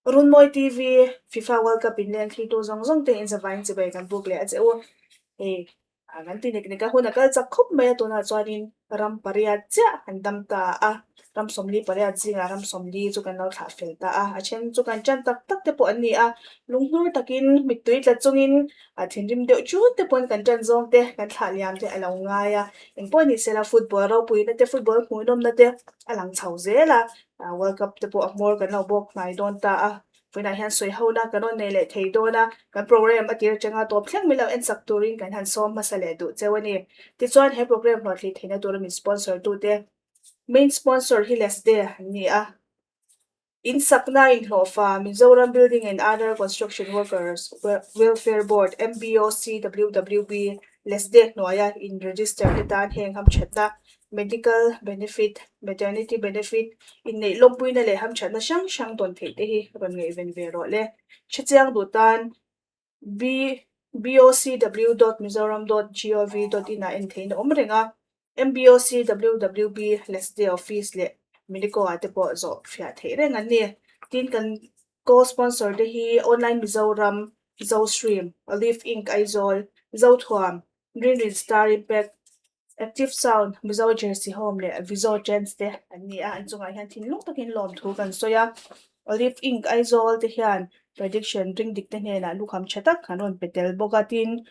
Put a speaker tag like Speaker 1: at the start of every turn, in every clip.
Speaker 1: Runmawi TV, FIFA World Cup in leng thiltu zawng zawng te in zavaiin chibai kan buk leh a che u. Hei kan ti nek nek a, hun a kal chak khawp mai a, tunah chuanin ram pariat chiah an dam ta a, ram 48 zingah ram 40 chu kan lo thlah fel ta a, a then chu kan tan tak tak te pawh an ni a, lunghnur takin mittui tla chungin a thinrim deuh chut te pawn kan tan zawng te kan thlah liam te a lo ngai a, engpawh ni sela football ropuina te football hmuhnawmna te a lang chho zel a. World Cup te pawh a hmawr kan lo bawk hnai dawn ta a, vawiinah hian sawi hona kan rawn nei leh thei dawn a, kan program a tir atanga tawp thleng min lo en sak turin kan han sawm hmasa leh duh cheu a ni. Tichuan he program hlawhthli theihna tura min sponsor tute main sponsor hi Lesde an ni a, in sakna inhlawhfa Mizoram Building and Other Construction Workers Welfare Board, MBOCWWB, Lesde hnuaia in register te tan heng hamthatna Medical benefit, maternity benefit, inneih lawmpuina leh hamthatna hrang hrang dawn theih te hi rawn ngaihven ve rawh le. Hrechiang duh tan bocw dot mizoram dot gov dot in ah en theihna awm reng a, MBOCWWB Lesde Office leh Milico ah te pawh zawh fiah theih reng an ni. Tin, kan co-sponsor te hi Online Mizoram, Zostream, Olive Inc Aizawl, Zothuam, Rinrin Star Impact, Active Sound, Mizo Jersey Home leh Vizo Trends te an ni a, an chungah hian thinlung takin lawmthu kan sawi a. Olive Inc Aizawl te hian prediction ring dik te hnenah lukham tha tak an rawn pe tel bawk a, tin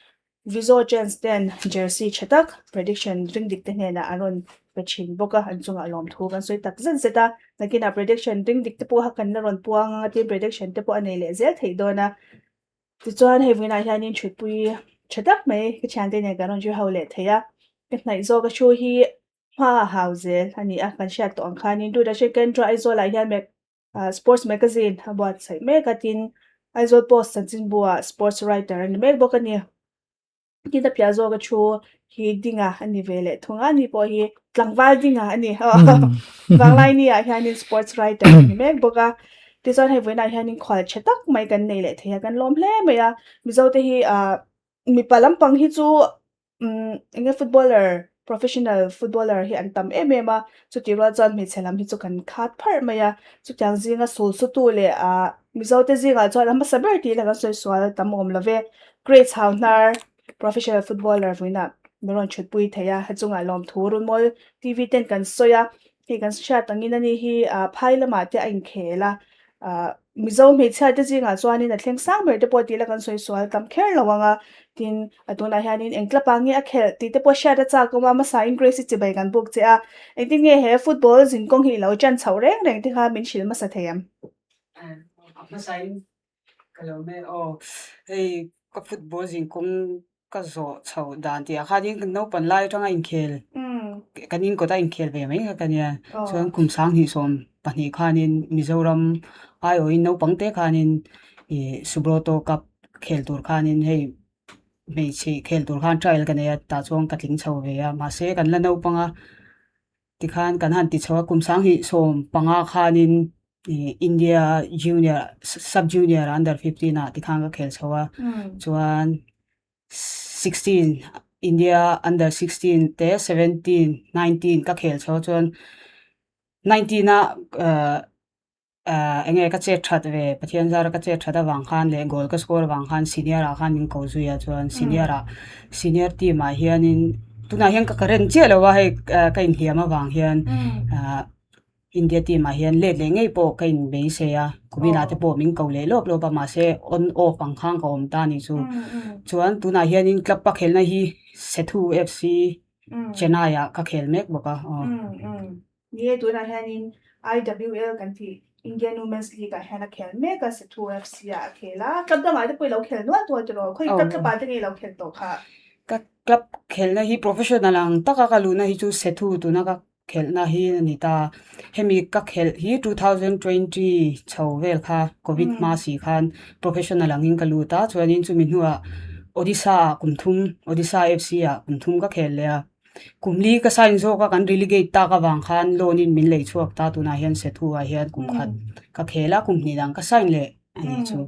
Speaker 1: Vizo Trends ten jersey tha tak prediction ring dik te hnenah an rawn pe thin bawk a, an chungah lawmthu kan sawi tak zet zet a. Nakinah prediction ring dik te pawh kha kan la rawn puang ang a, tin prediction te pawh a nei leh zel theih dawn a. Tichuan hei vawiinah hianin thutpui tha tak mai ka thiante nen kan rawn zir ho leh thei a, ka hnaih zawk a thu hi hma a hau zel a ni a, kan hriat tawh ang khanin Doordarshan Kendra Aizawl ah hian ah sports magazine a buatsaih mek a tin Aizawl Post chanchinbu ah sports writer a ni mek bawk a ni. Tin a piah zawk a thu hi dinga a ni ve leh thung a, ani pawh hi tlangval dinga a ni. Vanglaini ah hianin sports writer a ni mek bawk a. Tichuan hei vawiinah hianin khual tha tak mai kan nei leh thei a, kan lawm hle mai a. Mizo te hi ah mipa lampang hi chu umm eng nge footballer professional footballer hi an tam em em a, chutih rual chuan hmeichhe lam hi chu kan khat pharh mai a, chutiang zinga sul sutu leh ah Mizo te zingah chuan a hmasa ber tih ila kan sawi sual tam awm lo ve. Grace Hauhnar professional footballer vawiinah min rawn thutpui thei a, hechungah lawmthu Runmawi TV ten kan sawi a, hei kan hriat angin ani hi ah phai lamah te a inkhel a, ah Mizo hmeichhia te zingah chuanin a thleng sang ber te pawh tih ila kan sawi sual tam kher lo ang a, tin a tunah hianin eng club ah nge a khelh tih te pawh hriat a chak awm a, hmasa in Grace i chibai kan buk che a, engtin nge he football zinkawng hi i lo ṭan chhoh reng reng te kha min hrilh hmasa thei ang.
Speaker 2: A hmasain ka lo hmel aw hei ka football zinkawng ka zawh chhoh dan tih ah khanin kan naupan lai atanga inkhel kan inkawt a inkhel ve mai kha ka nia chuan kum 2012 khanin Mizoram aiawhin naupang te khanin ih Subroto cup khel tur khanin hei hmeichhe khel tur khan trial ka nei a tah chuan ka tling chho ve a mahse kan la naupang a. Tikhan kan han ti chho a, kum 2015 khanin India junior sub junior under 15 ah tikhan ka khel chho a, chuan 16 India under 16 te 17 19 ka khel chho a chuan 19 ah Eng nge ka chet that ve, Pathian zara ka chet that avang khan leh goal ka score avang khan senior ah khan min ko zui a chuan senior ah senior team ah hianin tunah hian ka current chiah lo a hei ka inhliam avang hian ah India team ah hian let leh ngei pawh ka inbeisei a kumin ah te pawh min ko leh lawp lawp a mahse on off ang khan ka awm ta a nih chu chuan tunah hianin club a khelhna hi Sethu FC Chennai ah ka khel mek bawk a aw.
Speaker 1: Ni e, tunah hianin IWL kan tih Indian Women's League ah hian a khel mek a, Sethu FC ah a khel a, club dangah te pawh i lo khel nual tual tiraw? Khawi club club ah te nge i lo khel tawh kha?
Speaker 2: Ka club khelhna hi professional ang taka ka luhna hi chu Sethu tuna ka khelhna hi a ni ta. Hemi ka khelh hi 2020 chho vel kha Covid hma si khan professional angin ka lut a, chuanin chumi hnuah Odisha ah kum thum Odisha FC ah kum thum ka khel leh a. Kum li ka sign zawk a kan relegate tak avang khan loan in min lei chhuak ta tunah hian Sethu ah hian kum khat ka khel a kum hnih dang ka sign leh a nih chu.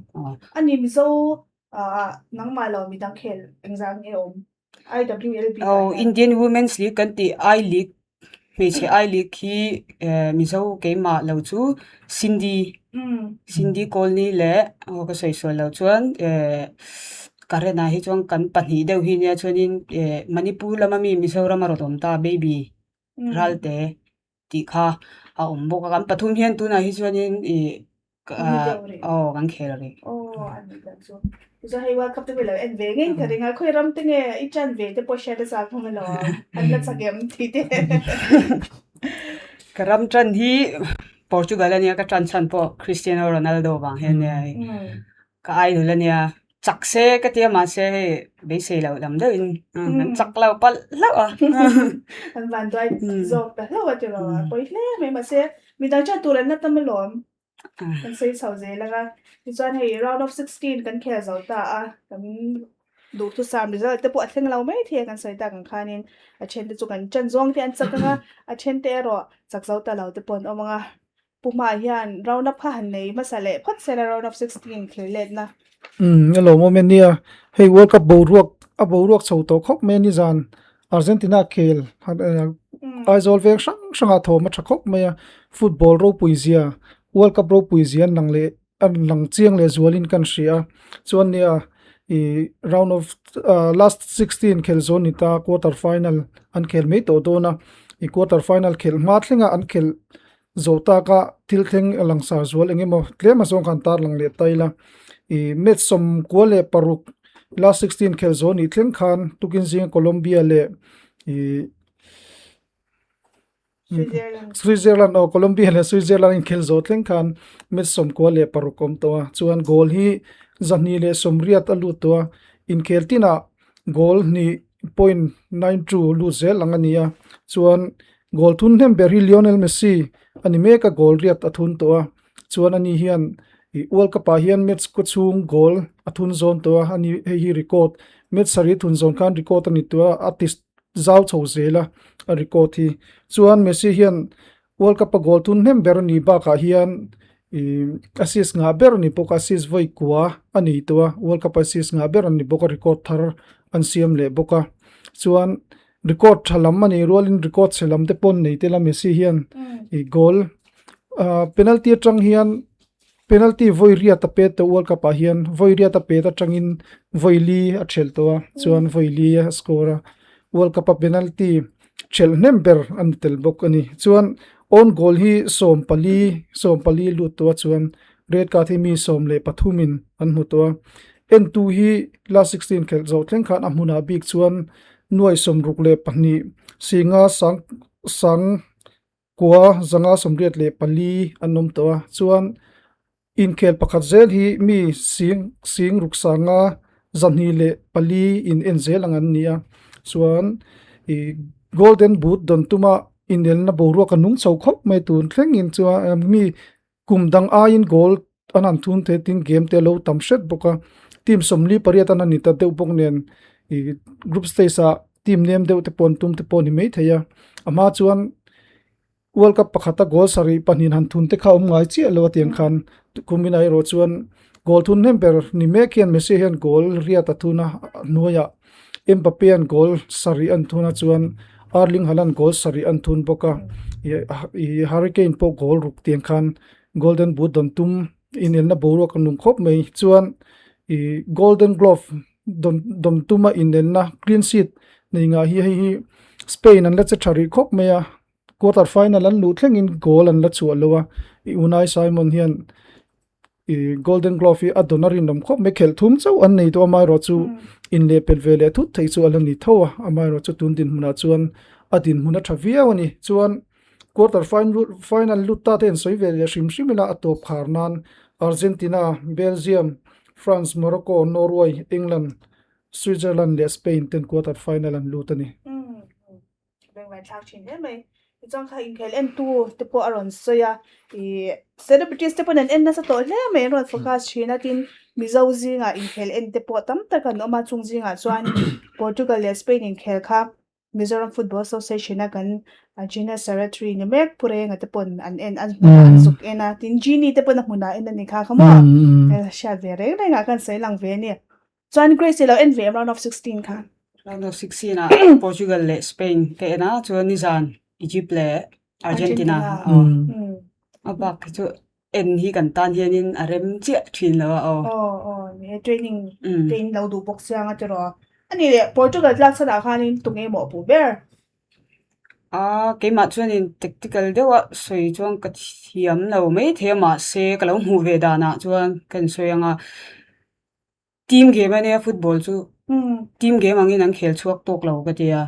Speaker 1: A ni Mizo ah nangmah lo midang khel engzah nge awm IWLB ah
Speaker 2: hian? Indian Women's League kan tih I League. Hmeichhe I League hi Mizo keimah lo chu Cindy Cindy Colney leh aw ka sawi sual loh chuan Karen ah hi chuan kan pahnih deuh hi nia chuanin Manipur lama mi Mizoram a rawn awm ta Baby Ralte tih kha a awm bawk a kan pathum hian tunah hi chuanin ih aw kan khel rih.
Speaker 1: Aw a nih tak chu. Tichuan hei World Cup te pawh i lo en ve ngei ka ring a, khawi ram te nge i ṭan ve te pawh hriat a chak hlawm alawm, an la chak em tih te.
Speaker 2: Ka ram ṭan hi Portugal a nia, ka ṭan chhan pawh Cristiano Ronaldo vang hian nia hei. Ka idol a nia, chak se ka tia mahse hei beisei loh lam deuhin an chak lo palh hlauh a.
Speaker 1: An vanduai zawk ta hlauh a tilo a, pawi hle mai mahse midang ṭan tur an la tam alawm. Kan sawi chho zel ang a, tichuan hei round of 16 kan khel zo ta a, kan duhthusam result te pawh a thleng lo mai thei a kan sawi tak ang khanin a then te chu kan ṭan zawng te an chak ang a, a then te erawh chak zo ta lo te pawh an awm ang a. Pu Hma hian round up kha han nei hmasa leh phawt sela round of 16 thlir letna.
Speaker 3: Umm a lawmawm e nia, hei World Cup boruak a boruak chho tawh khawp mai a nizan Argentina khel Aizawl veng hrang hrangah thawm a tha khawp mai a, football ropui zia World Cup ropui zia an lang leh an lang chiang leh zualin kan hria a, chuan nia ih round of last 16 khel zawn ni ta quarter final an khel mai tawh dawn a, ih quarter final khelh hma thlenga an khelh Zawh taka thil thleng a langsar zual eng emaw tlem a zawng khan tarlang leh ta ila. Ih match 96 last 16 khelh zawh nih thleng khan tukin zinga Colombia leh ih Switzerland aw Colombia leh Switzerland inkhelh zawh thleng khan match 96 awm tawh a chuan goal hi 280 a lut tawh a inkhel tinah goal hnih 0.92 lut zel ang a ni a chuan Goal thun hnem ber hi Lionel Messi a ni mek a, goal riat a thun tawh a, chuan ani hian ih World Cup ah hian match kaw chhung goal a thun zawn tawh a, ani hei hi record match sarih a thun zawn khan record a ni tawh a, a ti zau chho zel a, a record hi. Chuan Messi hian World Cup a goal thun hnem ber a nih bakah hian ih assist ngah ber a ni bawk a, assist vawi kua a ni tawh a, World Cup a assist ngah ber a ni bawk a, record thar an siam leh bawk a, chuan Record tha lam a nih rualin record chhe lam te pawh an nei tel a Messi hian ih goal ah penalty atang hian penalty vawi riat a pet tawh World Cup ah hian vawi riat a pet atangin vawi li a thelh tawh a chuan vawi li a score a World Cup a penalty thelh hnem ber a ni tel bawk a ni chuan own goal hi 14 14 lut tawh a chuan red card hi mi 13 in an hmu tawh a entu hi last 16 khelh zawh thleng khan a hmunah bik chuan. Nuai 62 singa sang sang kua zanga 84 an awm tawh a chuan inkhel pakhat zel hi mi sing sing ruk sanga 204 in en zel ang an ni a chuan ih golden boot dawn tuma inelna boruak a nung chho khawp mai tun thlengin chuan mi Kum dang aiin goal an han thun thei tin game te a lo tam hret bawk a, team 48 an han ni ta deuh bawk nen ih group stage ah team nem deuh te pawh an tum te pawh a ni maithei a, a hma chuan world cup pakhata goal sarih pahnih han thun te kha a awm ngai chiah lo a tiang khan kumin ah erawh chuan goal thun hnem ber ni mek hian Messi hian goal riat a thun a a hnuaiah Mbappe an goal sarih an thun a chuan Erling Haaland goal sarih an thun bawk a ih Harry Kane pawh goal ruk tiang khan golden boot dawn tum inelna boruak a nung khawp mai chuan ih golden glove dawn dawn tuma inelna clean sheet nei ngah hi hei hi Spain an la che tha rih khawp mai a quarter final an luh thlengin goal an la chhuah lo a ih Unai Simon hian ih golden glove hi a dawn a rinawm khawp mai khelh thum chauh an nei tawh a amaherawh chu inlehpelh ve leh thut theih chu a la ni tho a amaherawh chu tun dinhmunah chuan a dinhmun a tha viau a ni chuan quarter final lut ta te an sawi ve leh hrim hrim ila a tawp khar nan Argentina Belgium France Morocco Norway England Switzerland leh Spain ten quarter final an lut a ni.
Speaker 1: Bengvai thlak thin hle mai. Tichuan kha inkhel entu te pawh a rawn sawi a, ih celebrities te pawn an en nasa tawh hle mai an rawn focus thin a tin Mizo zingah inkhel en te pawh tam tak an awm a chung zingah chuan Portugal leh Spain inkhel kha Mizoram Football Association a kan General Secretary ni mek Pu Renga te pawn an en a hmunah an zuk en a tin Genie te pawn a hmunah en a ni kha kha maw hriat ve reng rengah khan sawi lang ve a ni. Chuan Grace i lo en ve em round of 16 kha?
Speaker 2: Round of 16 ah Portugal leh Spain ka en a chuan nizan. Egypt leh Argentina aw. A bak hi chu en hi kan tan hianin a rem chiah thin lo a aw.
Speaker 1: Aw aw ni e training te in lo duh bawk sia anga tiraw. A nih leh Portugal tlak chhanah khanin tunge mawh puh ber?
Speaker 2: A keimah chuanin tactical deuha sawi chuan ka thiam lo maithei a mahse ka lo hmuh ve danah chuan ka insawi ang a. Team game a nia football chu team game angin an khel chhuak tawk lo ka ti a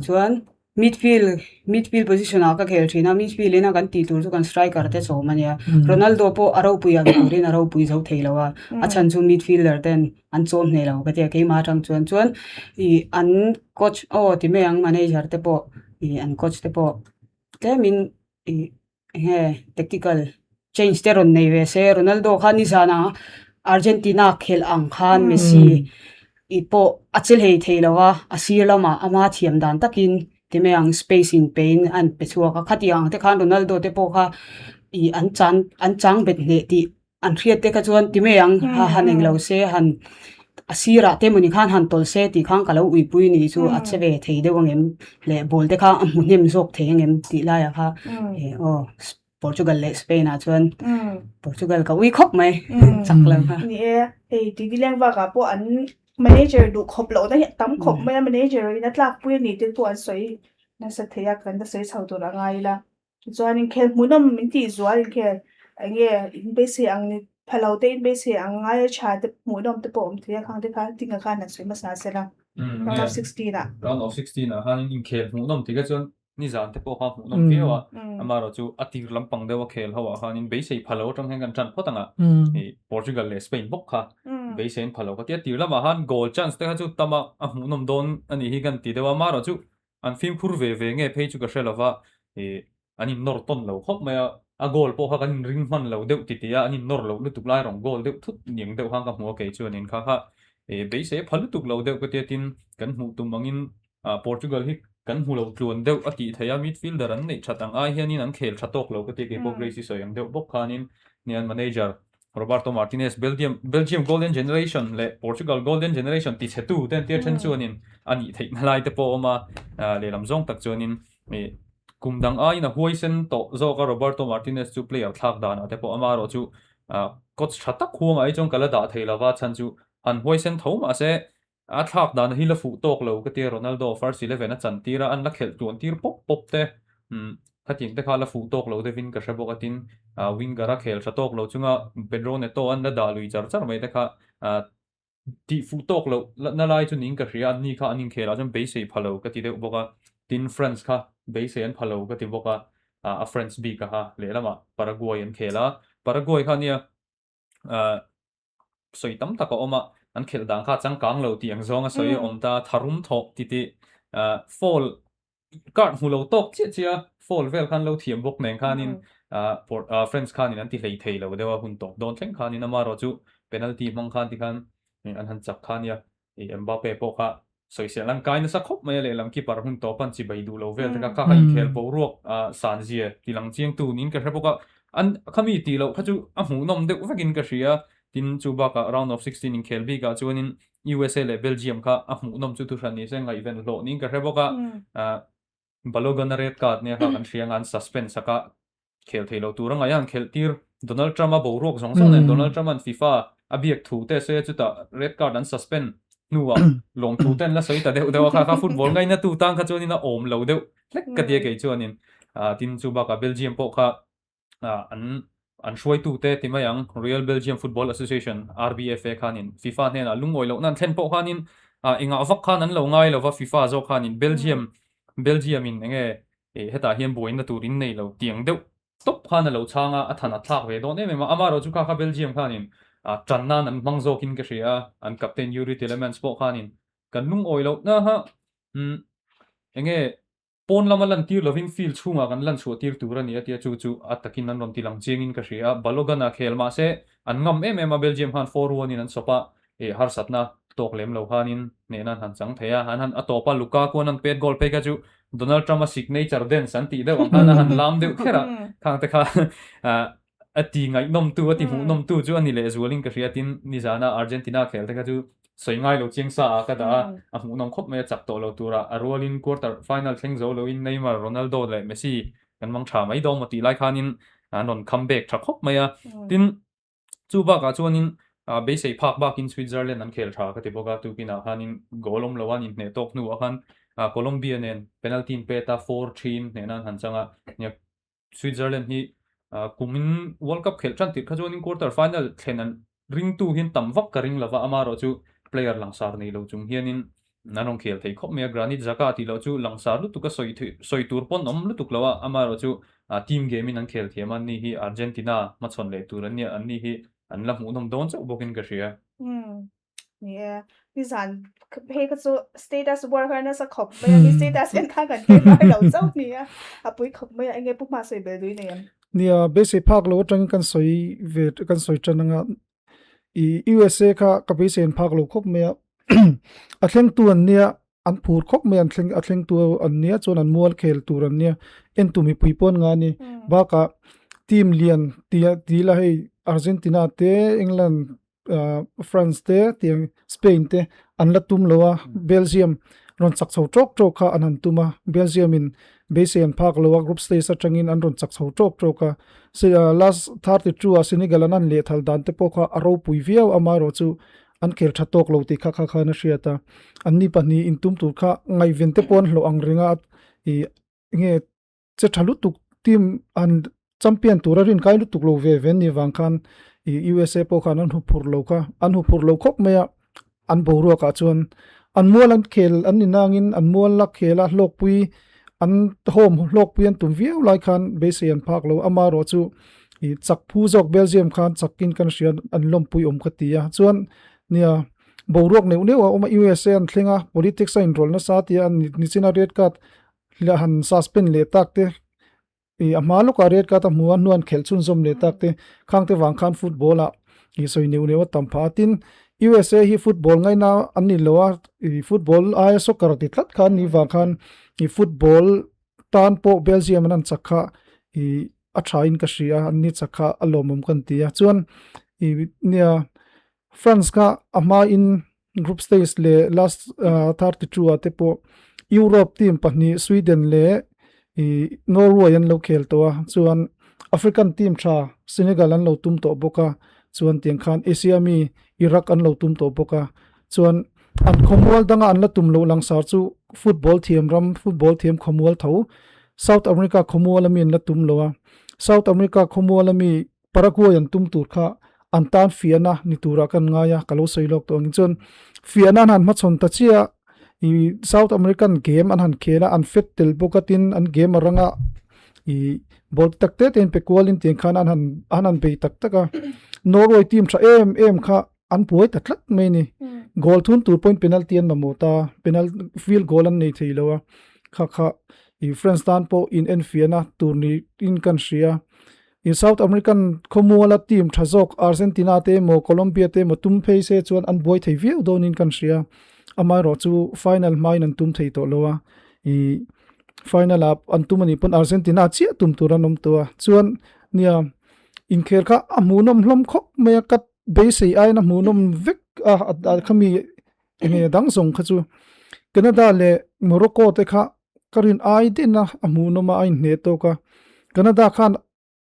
Speaker 2: chuan midfield midfield position ah ka khel thin a midfield in a kan tih tur chu kan striker te chawm a nia Ronaldo pawh a ropui ang turin a ropui zo thei lo a a chhan chu midfielder ten an chawm hneh lo ka ti a keimah atang chuan chuan ih an coach aw ti mai ang manager te pawh ih an coach te pawh tlemin ih. Enge tactical change te rawn nei ve se Ronaldo kha nizan a Argentina khelh ang khan Messi i pawh a che hlei thei lo a, a sir lamah ama thiam dan takin ti mai ang space in pein a an pe chhuak a, khatiang ang te khan Ronaldo te pawh kha ih an chan an chang bet hneh tih an hriat te kha chuan ti mai ang ha han englo se han a sirah te mawni khan han tawlh se tih khan ka lo uipui ni chu a che ve thei deuh ang em leh ball te kha a hmu hnem zawk thei ang em tih laiah kha eh aw Portugal leh Spain ah chuan Portugal ka ui khawp mai chak lo kha.
Speaker 1: Ni e, hei tv leng bakah pawh an manager duh khawp lohna hi a tam khawp mai a, manager in a tlakpui a ni te pawh an sawi nasa thei a, kan la sawi chho tur a ngai ila. Tichuan inkhel hmuhnawm min tih zual inkhel eng nge in beisei ang ni pha lo te in beisei ang ngai a tha te hmuhnawm te pawh awm thei a khang te kha tinga khan han sawi hmasa se la round of 16 ah.
Speaker 4: Round of 16 ah khan inkhel hmuhnawm tih kha chuan nizan te pawh kha hmuhnawm viau a, amaherawhchu a tir lampang deuh a khel ho ah khanin beisei pha lo atang hian kan tan phawt ang a, Portugal leh Spain bawk kha beisei an pha lo ka ti a, tir lamah khan goal chance te kha chu tam a a hmuhnawm dawn a nih hi kan ti deuh a, amaherawhchu An fimkhur ve ve nge phei chu ka hre lova, ih an innawr tawn lo khawp mai a, a goal pawh kha kan inring hman lo deuh titi a, an innawr loh lutuk lai rawn goal deuh thut niang deuh khan ka hmu a kei chuanin kha kha ih beisei pha lutuk lo deuh ka tia tin kan hmuh tum angin ah Portugal hi kan hmu lo tluan deuh a tih theih a, midfielder an neih that ang ai hianin an khel tha tawk lo ka tia keipawh Grace i sawi ang deuh bawk khanin nia an manager Roberto Martinez, Belgium Belgium Golden Generation leh Portugal Golden Generation ti chhe tu te an tir then chuanin a nih theihna lai te pawh a awm a, lehlam zawng tak chuanin ih kum dang aiin a huaisen tawh zawk a Roberto Martinez chu player thlak danah te pawh amaherawh chu coach tha tak huangah hi chuan ka la dah thei lova chhan chu han huaisen tho mahse A thlak dan hi la fuh tawk lo ka tia Ronaldo first 11 a chan tir a, an la khelh tluan tir pawp pawp te umm khatiang te kha la fuh tawk lo deuhin ka hre bawk a tin winger a khel tha tawk lo chunga Pedro Neto an la dah lui char char mai te kha tih fuh tawk loh na lai chu niin ka hria an ni kha an inkhel ah chuan beisei pha lo ka ti deuh bawk a tin France kha beisei an pha lo ka ti bawk a a France bik a ha lehlamah Paraguay an khel a Paraguay kha nia sawi tam tak a awm a, an khelh dan kha changkang lo tih ang zawng a sawi a awm ta, tharum thawh ti tih foul card hmu lo tawk chiah chiah a, foul vel khan lo thiam bawk nen khanin France khanin an ti hlei thei lo deuh a, hun tawp dawn thleng khanin amaherawh chu penalty hmang khan tikhan an han chak kha nia. I Mbappe pawh kha sawisel an kai nasa khawp mai a, lehlam keeper hun tawp an chibai duh lo vel te kha kha kha inkhel boruak san zia ti lang chiang tu niin ka hre bawk a, an khami tih loh kha chu a hmuhnawm deuh vekin ka hria, tin chu bakah round of 16 inkhel bikah chuanin USA leh Belgium kha a hmuhnawm chu thuhran nise ngaihven hlawh niin ka hre bawk a, Balogun a red card nia kha kan hria anga an suspend sak a, khel thei lo tur a ngaih a an khelh tir Donald Trump a boruak zawng zawng nen Donald Trump an FIFA a biak thu te se chutah red card an suspend hnuah lawmthu te an la sawi ta deuh deuh a kha kha football ngaina tu tan kha chuanin a awm lo deuh hlek ka tia kei chuanin tin chu bakah Belgium pawh kha an an hruaitute ti mai ang, Royal Belgium Football Association, RBFA, khanin FIFA hnenah lungawi lohna an thlen pawh khanin engah vak khan an lo ngai lo va, FIFA zawk khanin Belgium Belgium in enge hetah hian buaina tur in nei lo tiang deuh tawp khan a lo chhang a, a than a thlak ve dawn em em a, amaherawhchu kha kha Belgium khanin tan nan an hmang zawkin ka hria a, an captain Youri Tielemans pawh khanin kan lungawi lohna ha enge Pawn lama lantir lovin field chhungah kan lan chhuah tir tur a ni a tia chu chu a takin an rawn ti lang chiangin ka hria a, Balogun a khel mahse an ngam em em a, Belgium khan 4-1 in an sawp a, eh harsatna tawk lem lo khanin hnehna an han chang thei a, an han a tawp a, Lukaku an han pet goal phei kha chu Donald Trump a signature dance an tih deuh ang khan a han lam deuh kher a, khang te kha a ti ngaihnawmtu a ti hmuhnawmtu chu a ni lehzualin ka hria tin nizana Argentina khel te kha chu. sawi ngai lo chiang sa ah ka dah a, a hmuhnawm khawp mai a chak tawh lo turah a rualin quarter final thleng zo loin Neymar, Ronaldo leh Messi kan mang tha mai dawn maw tih lai khanin an rawn come back tha khawp mai a. Tin, chu bakah chuanin beisei phak bakin Switzerland an khel tha ka ti bawk a, tukinah khanin goal awm lo a, an inhneh tawk hnuah khan Colombia nen penalty in pet a, 4-3 in hnehna an han chang a, Switzerland hi kumin World Cup khelh tan tirh kha chuanin quarter final thlen an ringtu hian tam vak ka ring lova, amaherawh chu player langsar nei lo chung hianin an rawn khel thei khawp mai a, Granit Xhaka tih loh chu langsar lutuk a sawi sawi tur pawn awm lutuk lo a, amaherawh chu team game in an khel thiam a, anni hi Argentina hmachhawn leh tur an nia, anni hi an la hmuhnawm dawn chauh bawkin ka hria.
Speaker 1: Ni e, nizan hei kha chu status war kha nasa khawp mai a, mi status en kha kan hre ngai lo chauh ni a, a pui khawp mai a, enge pu hma sawi bel dui nei em?
Speaker 3: Nia, beisei phak lo atangin kan sawi ve kan sawi tan anga i USA kha ka beisei an phak lo khawp mai a, a thlengtu an nia an phur khawp mai an thleng a thlengtu an nia chuan an mual khel tur an nia entu mipui pawh an nga a ni bakah team lian tia ti ila hei Argentina te England France te tiang Spain te an la tum lo a Belgium rawn chak chho tawk tawk kha an han tum a Belgium in beisei an phak lo a group stage atangin an rawn chak chho tawk tawk a last 32 ah Senegal an han lehthal dan te pawh kha a ropui viau amaherawh chu an khel tha tawk lo tih kha kha khan a hriat a anni pahnih intum tur kha ngaihven te pawh an hlawh ang reng a ih nge che tha lutuk team an champion tura rin kai lutuk lo ve ve ni vang khan i USA pawh khan an huphurh lo kha an huphurh lo khawp mai a an boruak ah chuan an mual an khel an ni nangin an mual la khel a hlawkpui an home hlawkpui an tum viau lai khan beisei an phak lo amaherawh chu i chak phu zawk Belgium khan chakin kan hria an lawmpui awm ka ti a chuan nia boruak neuh neuh a awm a USA an thleng a politics a inrawlh nasa tia nichina red card Hliah han suspend leh tak te ih a hma lawkah red card a hmu a hnuan khelh chhunzawm leh tak te khang te vang khan football ah ih sawi neuh neuh a tam phah a tin USA hi football ngaina an ni lo a ih football aia soccer ti tlat kha an nih vang khan ih football tan pawh Belgium an han chak kha ih a tha in ka hria a an ni chak kha a lawmawm ka ti a chuan ih nia France kha a hmain group stage leh last 32 ah te pawh Europe team pahnih Sweden leh ih Norway an lo khel tawh a chuan African team tha Senegal an lo tum tawh bawk a chuan tiang khan Asia mi Iraq an lo tum tawh bawk a chuan an khawmual danga an la tum loh langsar chu football thiam ram football thiam khawmual tho South America khawmual ami an la tum lo a South America khawmual ami Paraguay an tum tur kha an tan fiahna ni turah kan ngai a, ka lo sawi lawk tawh ang chuan fiahna an han hmachhawn ta chiah a, ih South American game an han khel a, an fet tel bawk a tin an game a rang a, ih ball te tak te te in pe kual in tiang khan an han an han bei tak tak a, Norway team tha em em kha an buai ta tlat mai a ni, goal thun tur pawhin penalty an mamawh ta, penalty field goal an nei thei lo a, kha kha ih France tan pawh in enfiahna tur niin kan hria. In South American khawmuala team tha zawk Argentina te emaw Colombia te emaw tum phei se chuan an buai thei viau dawnin kan hria. Amaherawh chu final hmain an tum thei tawh lo a, ih final ah an tum anih pawn Argentina chiah tum tur an awm tawh a. Chuan nia inkhel kha a hmuhnawm hlawm khawp mai a, ka beisei aiin a hmuhnawm vek a a khami enge dang zawng kha chu Canada leh Morocco te kha ka rin ai den a a hmuhnawm a a inhneh tawk a Canada khan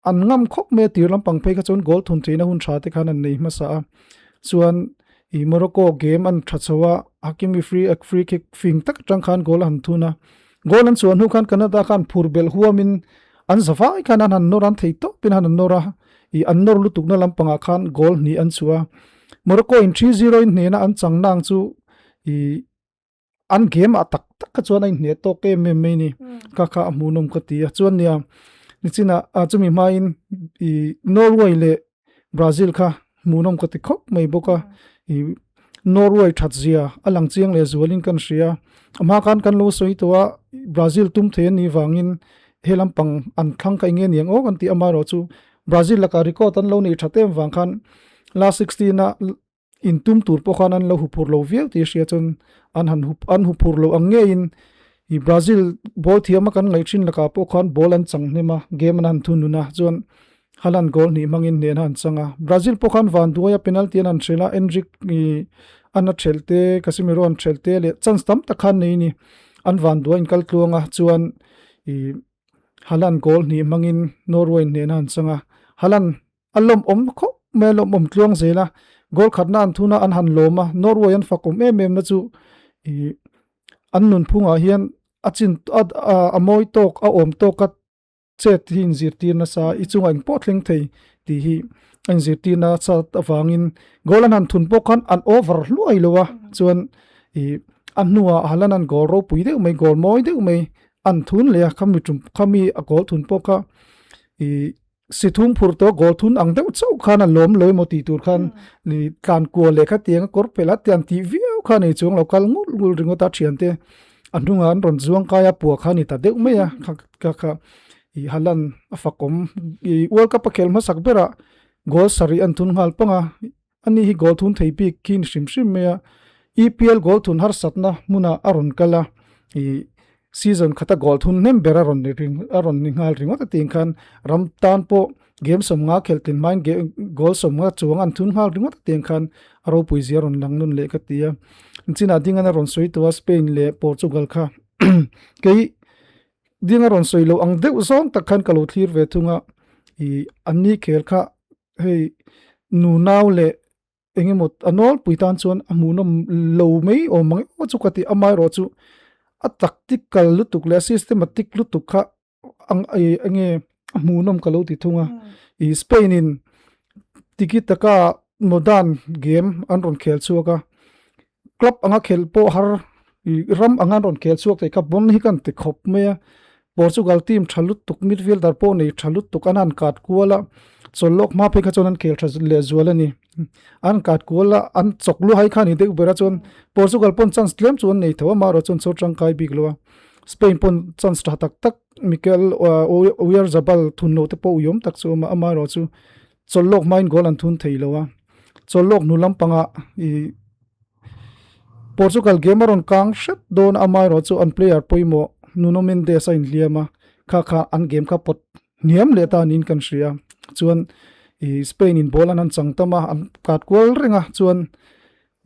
Speaker 3: an ngam khawp mai a tir lampang phei kha chuan goal thun theihna hun tha te khan an nei hmasa a chuan ih Morocco game an tha chho a Hakimi free free kick fing tak atang khan goal a han thun a goal an chhuah hnu khan Canada khan phur belh huamin an zavai khan an han nawr an thei tawpin an han nawr a ih an nawr lutukna lampangah khan goal hnih an chhuah a Morocco in 3-0 in hnena an chang nang chu ih an game ah tak tak kha chuan a inhneh tawk em em mai ni kha kha a hmuhnawm ka ti a chuan nia nichinah a chumi hmain ih Norway leh Brazil kha hmuhnawm ka ti khawp mai bawk a ih Norway that zia a lang chiang leh zualin kan hria a hma khan kan lo sawi tawh a Brazil tum thei anih vangin he lampang an thlang kha eng nge niang aw kan tih amaherawh chu Brazil lakah record an lo nei that em vang khan last 16 ah in tum tur pawh khan an lo huphurh lo viau tih a hria chuan an han hup an huphurh loh ang ngeiin ih Brazil ball thiam a kan ngaih thin lakah pawh khan ball an chang hnem a game an han thunun a chuan Haaland goal hnih hmangin hnehna an chang a Brazil pawh khan van duai a penalty an han hrelh a Endrick ih. An a thelh te, Casemiro an thelh te leh chance tam tak kha an nei a ni. An van duah in kal tluang a, chuan ih Haaland goal hnih hmangin Norway hnehna an chang a. Haaland a lawmawm khawp mai a, lawmawm tluang zel a. Goal khatna an thun a, an han lawm a. Norway an fakawm em em na chu ih an nunphungah hian a chin a mawi tawk a awm tawk a chet hi inzirtir nasa i chungah engpawh thleng thei tih hi a inzirtir nasa avangin goal an han thun pawh khan an over hluai lo a chuan ih a hnuah Haaland an goal ropui deuh mai goal mawi deuh mai an thun leh a khami tum khami a goal thun pawh kha ih si thum phur tawh goal thun ang deuh chauh khan a lawm lo emaw tih tur khan ih tlan kual leh khatiang a kawr pelh a tiang tih viau kha nei chuang lo kal ngul ngul ringawt a thiante a hnungah an rawn zuang kai a puah kha a ni ta deuh mai a kha kha kha ih Haaland a fakawm ih World Cup a khel hmasak berah goal sarih an thun nghal pang a ani hi goal thun thei bik khi ni hrim hrim mai a E_P_L goal thun harsatna hmunah a rawn kal a ih season khata goal thun hnem ber a rawn ni a rawn ni nghal ringawt a tih khan ram tan pawh game sawmnga khelh tlin hmain goal sawmnga chuang an thun nghal ringawt a tih khan a ropui zia a rawn lang nun leh ka ti a chinah ding an a rawn sawi tawh a Spain leh Portugal kha kei ding a rawn sawi loh ang deuh zawng tak khan ka lo thlir ve thung a ih an ni khel kha hei nunau leh eng emaw a nawlpui tan chuan a hmuhnawm lo mai awm ang emaw chu ka ti amaherawh chu a tactical lutuk leh a systematic lutuk kha ang ih enge a hmuhnawm ka lo ti thung a ih Spain in tiki taka modern game an rawn khel chhuak a club anga khelh pawh har ih ram anga an rawn khel chhuak thei kha bon hi kan ti khawp mai a Portugal team tha lutuk midfielder pawh nei tha lutuk an han kat kual a chawlh lawk hma phei kha chuan an khel tha leh zual a ni an kat kual a an chawk luhai kha a ni deuh ber a chuan Portugal pawn chance tlem chu an nei tho a amaherawh chuan chaw tangkai bik lo a Spain pawn chance tha tak tak Mikel Oyarzabal thun loh te pawh uiawm tak chu a awm a amaherawh chu chawlh lawk hmain goal an thun thei lo a chawlh lawk hnu lampangah ih Portugal game a rawn kang hret dawn a amaherawh chu an player pawimawh Nuno Mendes a inhliam a kha kha an game kha pawt hniam leh ta niin kan hria chuan ih Spain in ball an han chang tam a an kat kual reng a chuan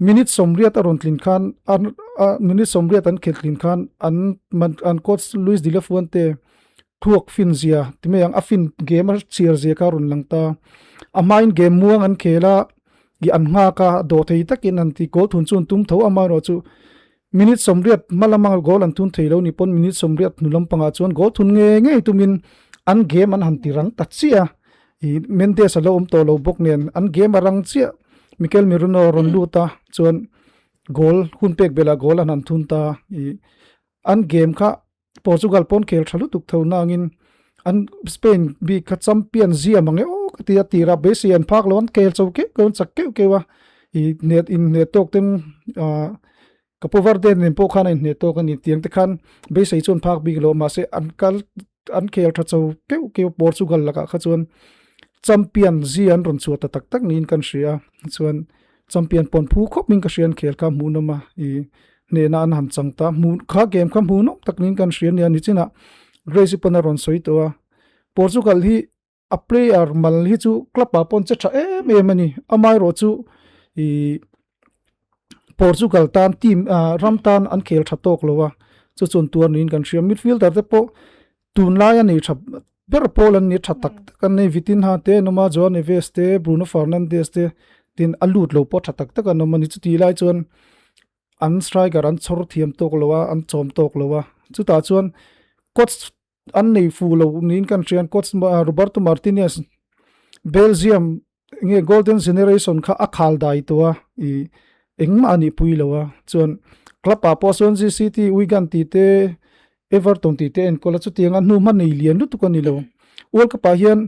Speaker 3: minute sawmriat a rawn tlin khan an ah minute sawmriat an khelh tlin khan an an coach Luis de la Fuente thluak fin zia ti mai ang a fin game a chhiar zia kha a rawn lang ta a hmain game muang an khel a ih an nghak a dawh thei takin an ti goal thun chu an tum tho amaherawh chu minute sawmriat hma lama goal an thun thei lo ni pawn minute sawmriat hnu lampangah chuan goal thun ngei ngei tumin an game an han ti rang ta chiah a ih Mendes a lo awm tawh lo bawk nen an game a rang chiah Mikel Merino a rawn lut a chuan goal hun pek belh ah goal an han thun ta ih an game kha Portugal pawn khel tha lutuk tho nangin an Spain bik kha champion zia mang e aw ka ti a tirah beisei an phak lo an khel chho keuh keuh an chak keuh keuh a ih hnet in hnet tawk ten ah Capo Verde nen pawh khan a inhnet tawk a ni tiang te khan beisei chu an phak bik lo mahse an kal an khel tha chho keuh keuh Portugal lakah kha chuan champion zia an rawn chhuah ta tak tak niin kan hria chuan champion pawn phu khawp in ka hria an khel kha hmuhnawm a ih hnehna an han chang ta hmuh kha game kha hmuhnawm tak niin kan hria nia nichinah Grace pawn a rawn sawi tawh a Portugal hi a player mal hi chu club ah pawn che tha em em a ni amaherawh chu ih Portugal tan team ah ram tan an khel tha tawk lo a chu chuan tuar niin kan hria midfielder te pawh Tunlai a nei tha ber pawl an ni tha tak tak an nei Vitinha te an awm a Joao Neves te Bruno Fernandes te tin a lut lo pawh tha tak tak an awm a ni chutih lai chuan an striker an chhawr thiam tawk lo a an chawm tawk lo a chutah chuan coach an nei fuh lo niin kan hria coach Roberto Martinez Belgium nge golden generation kha a khal dai tawh a ih engmah a nih pui lo a chuan club ah pawh sawn G_C_T Wigan tih te Everton tih te a enkawl a chutiang a hnu hma nei lian lutuk a ni lo world cup ah hian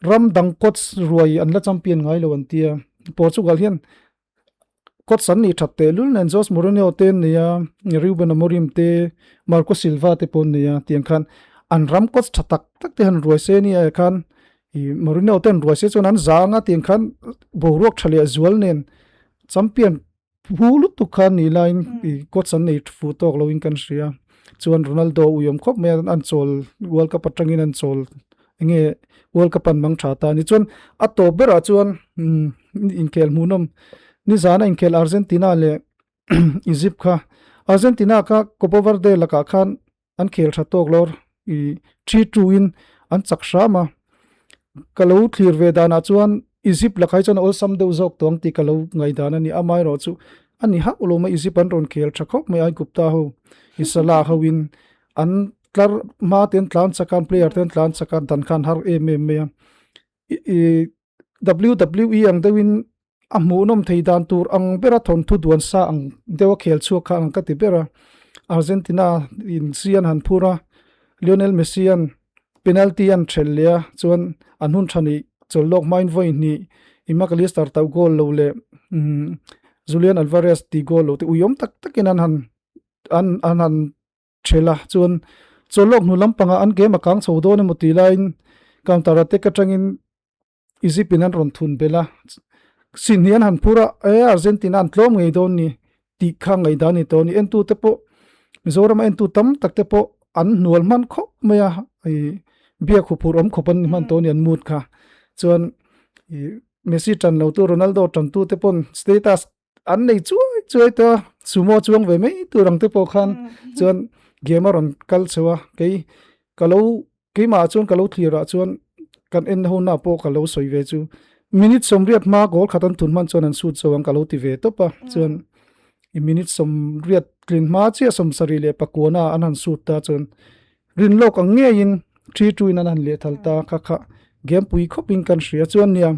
Speaker 3: ram dang coach ruai an la champion ngai lo an tia Portugal hian Coach an nih that tehlul nen Jose Mourinho te an nei a, Ruben Amorim te, Marco Silva te pawh an nei a, tiang khan an ram coach tha tak tak te han ruai se nia eh khan ih Mourinho te an ruai se chuan an za anga tiang khan boruak tha leh zual nen champion hu lutuk kha an nih laiin ih coach an nei fuh tawk loin kan hria chuan Ronaldo uiawm khawp mai a an chawl world cup atangin an chawl enge world cup an mang tha ta a ni chuan a tawp berah chuan umm inkhel hmuhnawm. Nizana inkhel Argentina leh Egypt kha Argentina kha Copa Verde lakah khan an khel tha tawk lo i 3-2 in an chak hram a. Ka lo thlir ve danah chuan Egypt lakah hi chuan a awlsam deuh zawk tawh ang tih ka lo ngaihdan a ni. Amaherawhchu a ni hauh lo mai Egypt an rawn khel tha khawp mai Aigupta ho i Salah ho in an tlar hma te an tlan chak a an player te an tlan chak a dan khan har em em mai a. I WWE ang deuhin a hmuhnawm thei dan tur ang bera thawnthu duan sa ang deuha khel chhuak kha ang ka ti ber a. Argentina in si an han phur a, Lionel Messi an penalty an thelh leh a, chuan an hun tha nih chawlh lawk hmain vawi hnih i McAllister tauh goal lo leh Julian Alvarez tih goal lo te uiawm tak takin an han an an han thelh a. Chuan chawlh lawk hnu lampangah an game a kang chho dawn emaw tih laiin counter attack atangin Egypt in an rawn thun belh a, sin hi an han phur a, e Argentina an tlawm ngei dawn ni tih kha ngaihdan a ni tawh a ni. Entu te pawh Mizorama entu tam tak te pawh an hnual hman khawp mai a, ih biak huphurh awm khawp an ni hman tawh a ni an mood kha. Chuan ih Messi tan lo tu Ronaldo tan tu te pawn status an nei chuai chuai tawh a, sumo chuang ve mai tur ang te pawh khan chuan game a rawn kal chho a, kei ka lo Keimah chuan ka lo thlir ah chuan kan en ho na pawh ka lo sawi ve chu minute sawmriat hma goal khat an thun hman chuan an shoot zo ang ka lo ti ve tawp a chuan i minute sawmriat tlin hma chiah sawmsarih leh pakuana an han shoot ta chuan rin lawk ang ngeiin 3-2 in an han leh thal ta kha kha game pui khawp in kan hria chuan nia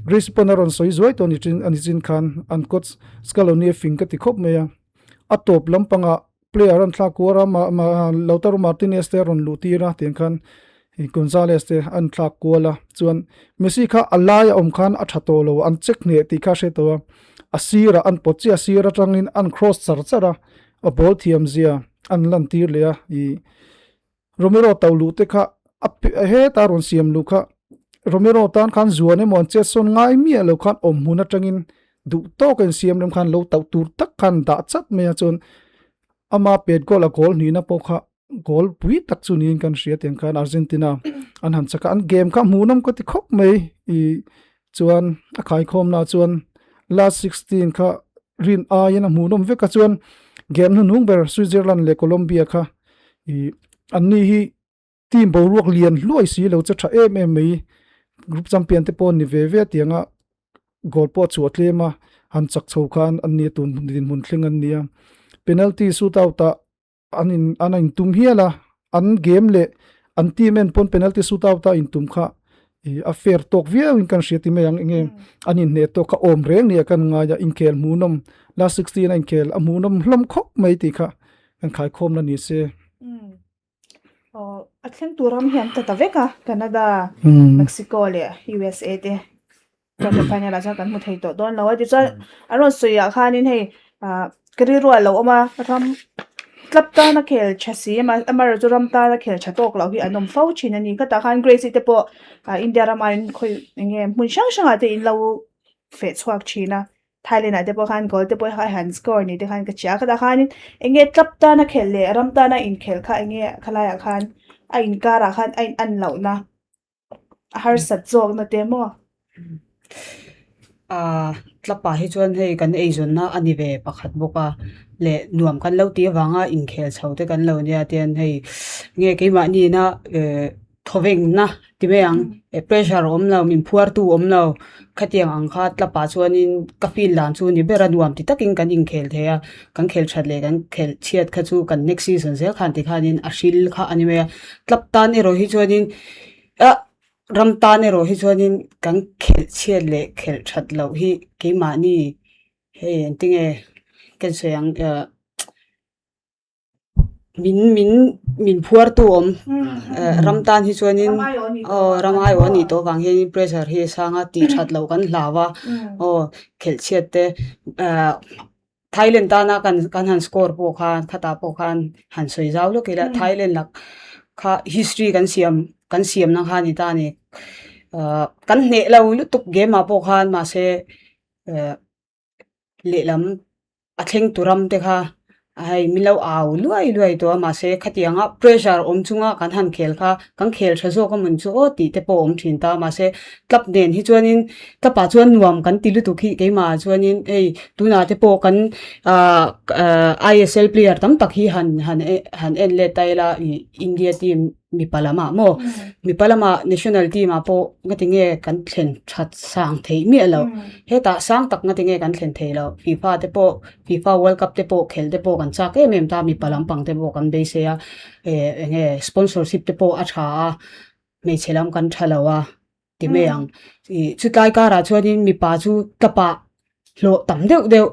Speaker 3: Greece pawn a rawn sawi zuai tawh ni chin ani chin khan an coach Scaloni a fing ka ti khawp mai a a tawp lampangah Player an thlak kuar a, Lautaro Martinez te a rawn luh tir a, tiang khan Gonzalez te an thlak kual a, chuan Messi kha a lai a awm khan a tha tawh lo, an check hneh tih kha a hre tawh a, a sirah an pawt chiah, a sir atangin an cross char char a, a ball thiam zia an lan tir leh a, ih Romero to luh te kha a heta rawn siam luh kha Romero tan khan zuan emaw an chet sawn ngai miah lo khan awm hmun atangin duh tawk a insiam rem khan lo tauh tur tak khan dah chat mai a chuan ama pet goal a goal hnihna pawh kha goal pui tak chu niin kan hria tiang khan Argentina an han chak a an game kha hmuhnawm ka ti khawp mai ih chuan a khaikhawmna chuan last 16 kha rin aiin a hmuhnawm vek a chuan game hnuhnung ber Switzerland leh Colombia kha ih anni hi team boruak lian hluai si lo che tha em em mai group champion te pawh an ni ve ve a tianga goal pawh a chhuah tlem a han chak chho khan an ni a tun dinhmun thleng an ni a penalty shoot out ah an in an a intum hial a an game leh an team en pawn penalty shoot out a intum kha ih a fair tawk viau in kan hria ti mai ang enge an inhneh tawk kha awm reng nia kan ngai a inkhel hmuhnawm last 16 a inkhel a hmuhnawm hlawm khawp mai tih kha kan khaikhawm la ni se.
Speaker 1: Aw a thleng tur ram hi an ta ta vek a Canada, Mexico leh USA te quarter final ah chuan kan hmu thei tawh dawn lo a tichuan an rawn sawi ah khanin hei ah ka rilru ah lo awm a ram club tana khel tha si amaherawhchu chu ram tana khel tha tawk loh hi an awm fo thin a ni khatah khan Grace te pawh ah India ramah in khawi eng nge hmun hrang hrangah te in lo feh chhuak thin a. Thailand ah te pawh khan goal te pawh kha han score ni te khan ka hria a khatah khanin eng nge club tana khelh leh ram tana inkhelh kha eng nge khalai ah khan a inkar ah khan a in an loh na a harsat zawk na te maw.
Speaker 2: Aaa club ah hi chuan hei kan eizawnna a ni ve pakhat bawk a leh nuam kan lo tih avanga inkhel chho te kan lo nia tian hei nge keimahni ina eh Thawvengna ti mai ang, pressure a awm lo, min phuartu a awm lo, khatiang ang kha tlap ah chuanin ka feel dan chu ni ber a nuam ti takin kan inkhel thei a, kan khel that leh kan khel chhiat kha chu kan next season zel khan tikhanin a hril kha a ni mai a, tlap tan erawh hi chuanin ah ram tan erawh hi chuanin kan khelh chhiat leh khelh that loh hi keimahni hei engtinge ka sawi ang ah. Min min min phuartu awm ram tan hi chuanin aw ram aiawh a nih tawh avang hianin pressure hi a sang a tih that loh kan hlau a aw khelh chhiat te ah Thailand tana kan kan han score pawh khan khatah pawh khan han sawi zau lawk ila Thailand lak kha history kan siam kan siamna kha a ni ta a ni ah kan hneh lo lutuk game ah pawh khan mahse eh. Lehlam a thleng tu ram te kha Hei min lo au luai luai tawh a mahse khatianga pressure awm chunga kan han khel kha kan khel tha zawk a mawn chu aw tih te pawh a awm thin ta mahse club nen hi chuanin club ah chuan nuam kan ti lutuk hi keimah ah chuanin hei tunah te pawh kan ah ISL player tam tak hi han han han en let ta ila ih India team mipa lamah maw mipa lamah national team ah pawh ngati nge kan thlen that sang theih miah loh hetah sang tak ngati nge kan thlen theih loh FIFA te pawh. FIFA World Cup te pawh khelh te pawh kan chak em em ta mipa lampang te pawh kan beisei a eh eng nge sponsorship te pawh a tha a hmeichhe lam kan tha lo a ti mai ang ih chutlai karah chuanin mipa chu tlapah hlawh tam deuh deuh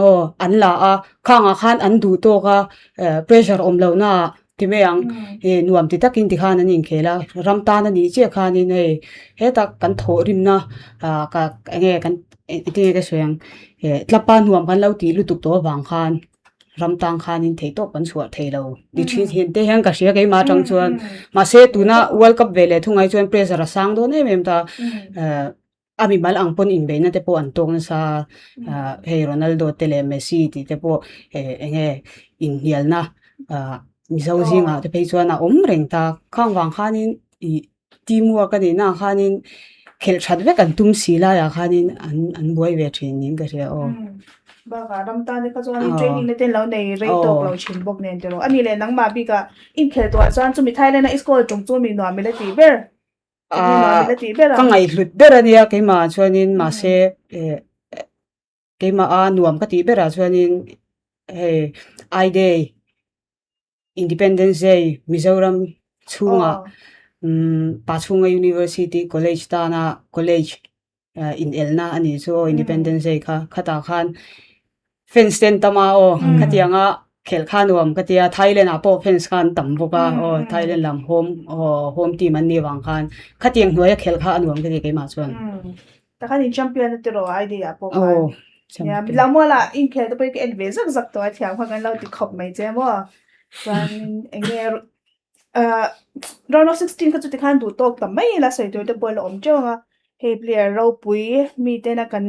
Speaker 2: aw an la a khangah khan an duh tawk a eh pressure awm loh naah ti mai ang ih nuam ti takin tikhan an inkhel a ram tan a nih chiah khanin hei hetah kan thawh rimna ah ka eng nge kan engtin nge ka sawi ang eh tlapa nuam kan lo tih lutuk tawh avang khan ram tang khanin theihtawp kan chhuah thei lo ti thin hian te hian ka hria keimah atang chuan mahse tuna world cup ve leh thungai chuan pressure a sang dawn em em ta eh a mimal ang pawn inbeihna te pawh an tawk nasa ah hei Ronaldo te leh Messi tih te pawh eh eng nge inhnialna ah mizo zingah te phei chuan a awm reng ta khang vang khanin ih Teamwork a nih naah khanin khelh that vek an tum si laiah khanin an an buai ve thin niin ka hria aw.
Speaker 1: Bakah ram tan te kha chuanin training na te an lo nei rei tawk lo thin bawk nen tiraw. A nih leh nangmah bikah inkhel tawhah chuan chumi Thailand a i school tum chu mi nuam ila tih ber mi nuam ila tih ber a.
Speaker 2: Ka ngaihhlut ber a nia keimah chuanin mahse eh keimah a nuam ka tih berah chuanin hei I day Independence Day Mizoram chhungah umm Pachhunga University College tana college inelna a nih chu aw Independence Day kha khatah khan fans te an tam a aw khatianga khelh kha nuam ka tia Thailand ah pawh fans kha an tam bawk a aw Thailand lam home aw home team an nih vang khan khatiang hnuaia khelh kha a nuam ka ti keimah chuan.
Speaker 1: Takhan in champion a tiraw ID ah pawh khan. Nia Lammuala inkhel te pawh hi ka en ve zak zak tawh a thiam kha kan lo ti khawp mai che maw. Chuan eng nge ah round of 16 kha chu tikhan duh tawk ta mai ila sawi tur te pawh a la awm teuh ang a. Hei player ropui mi tena kan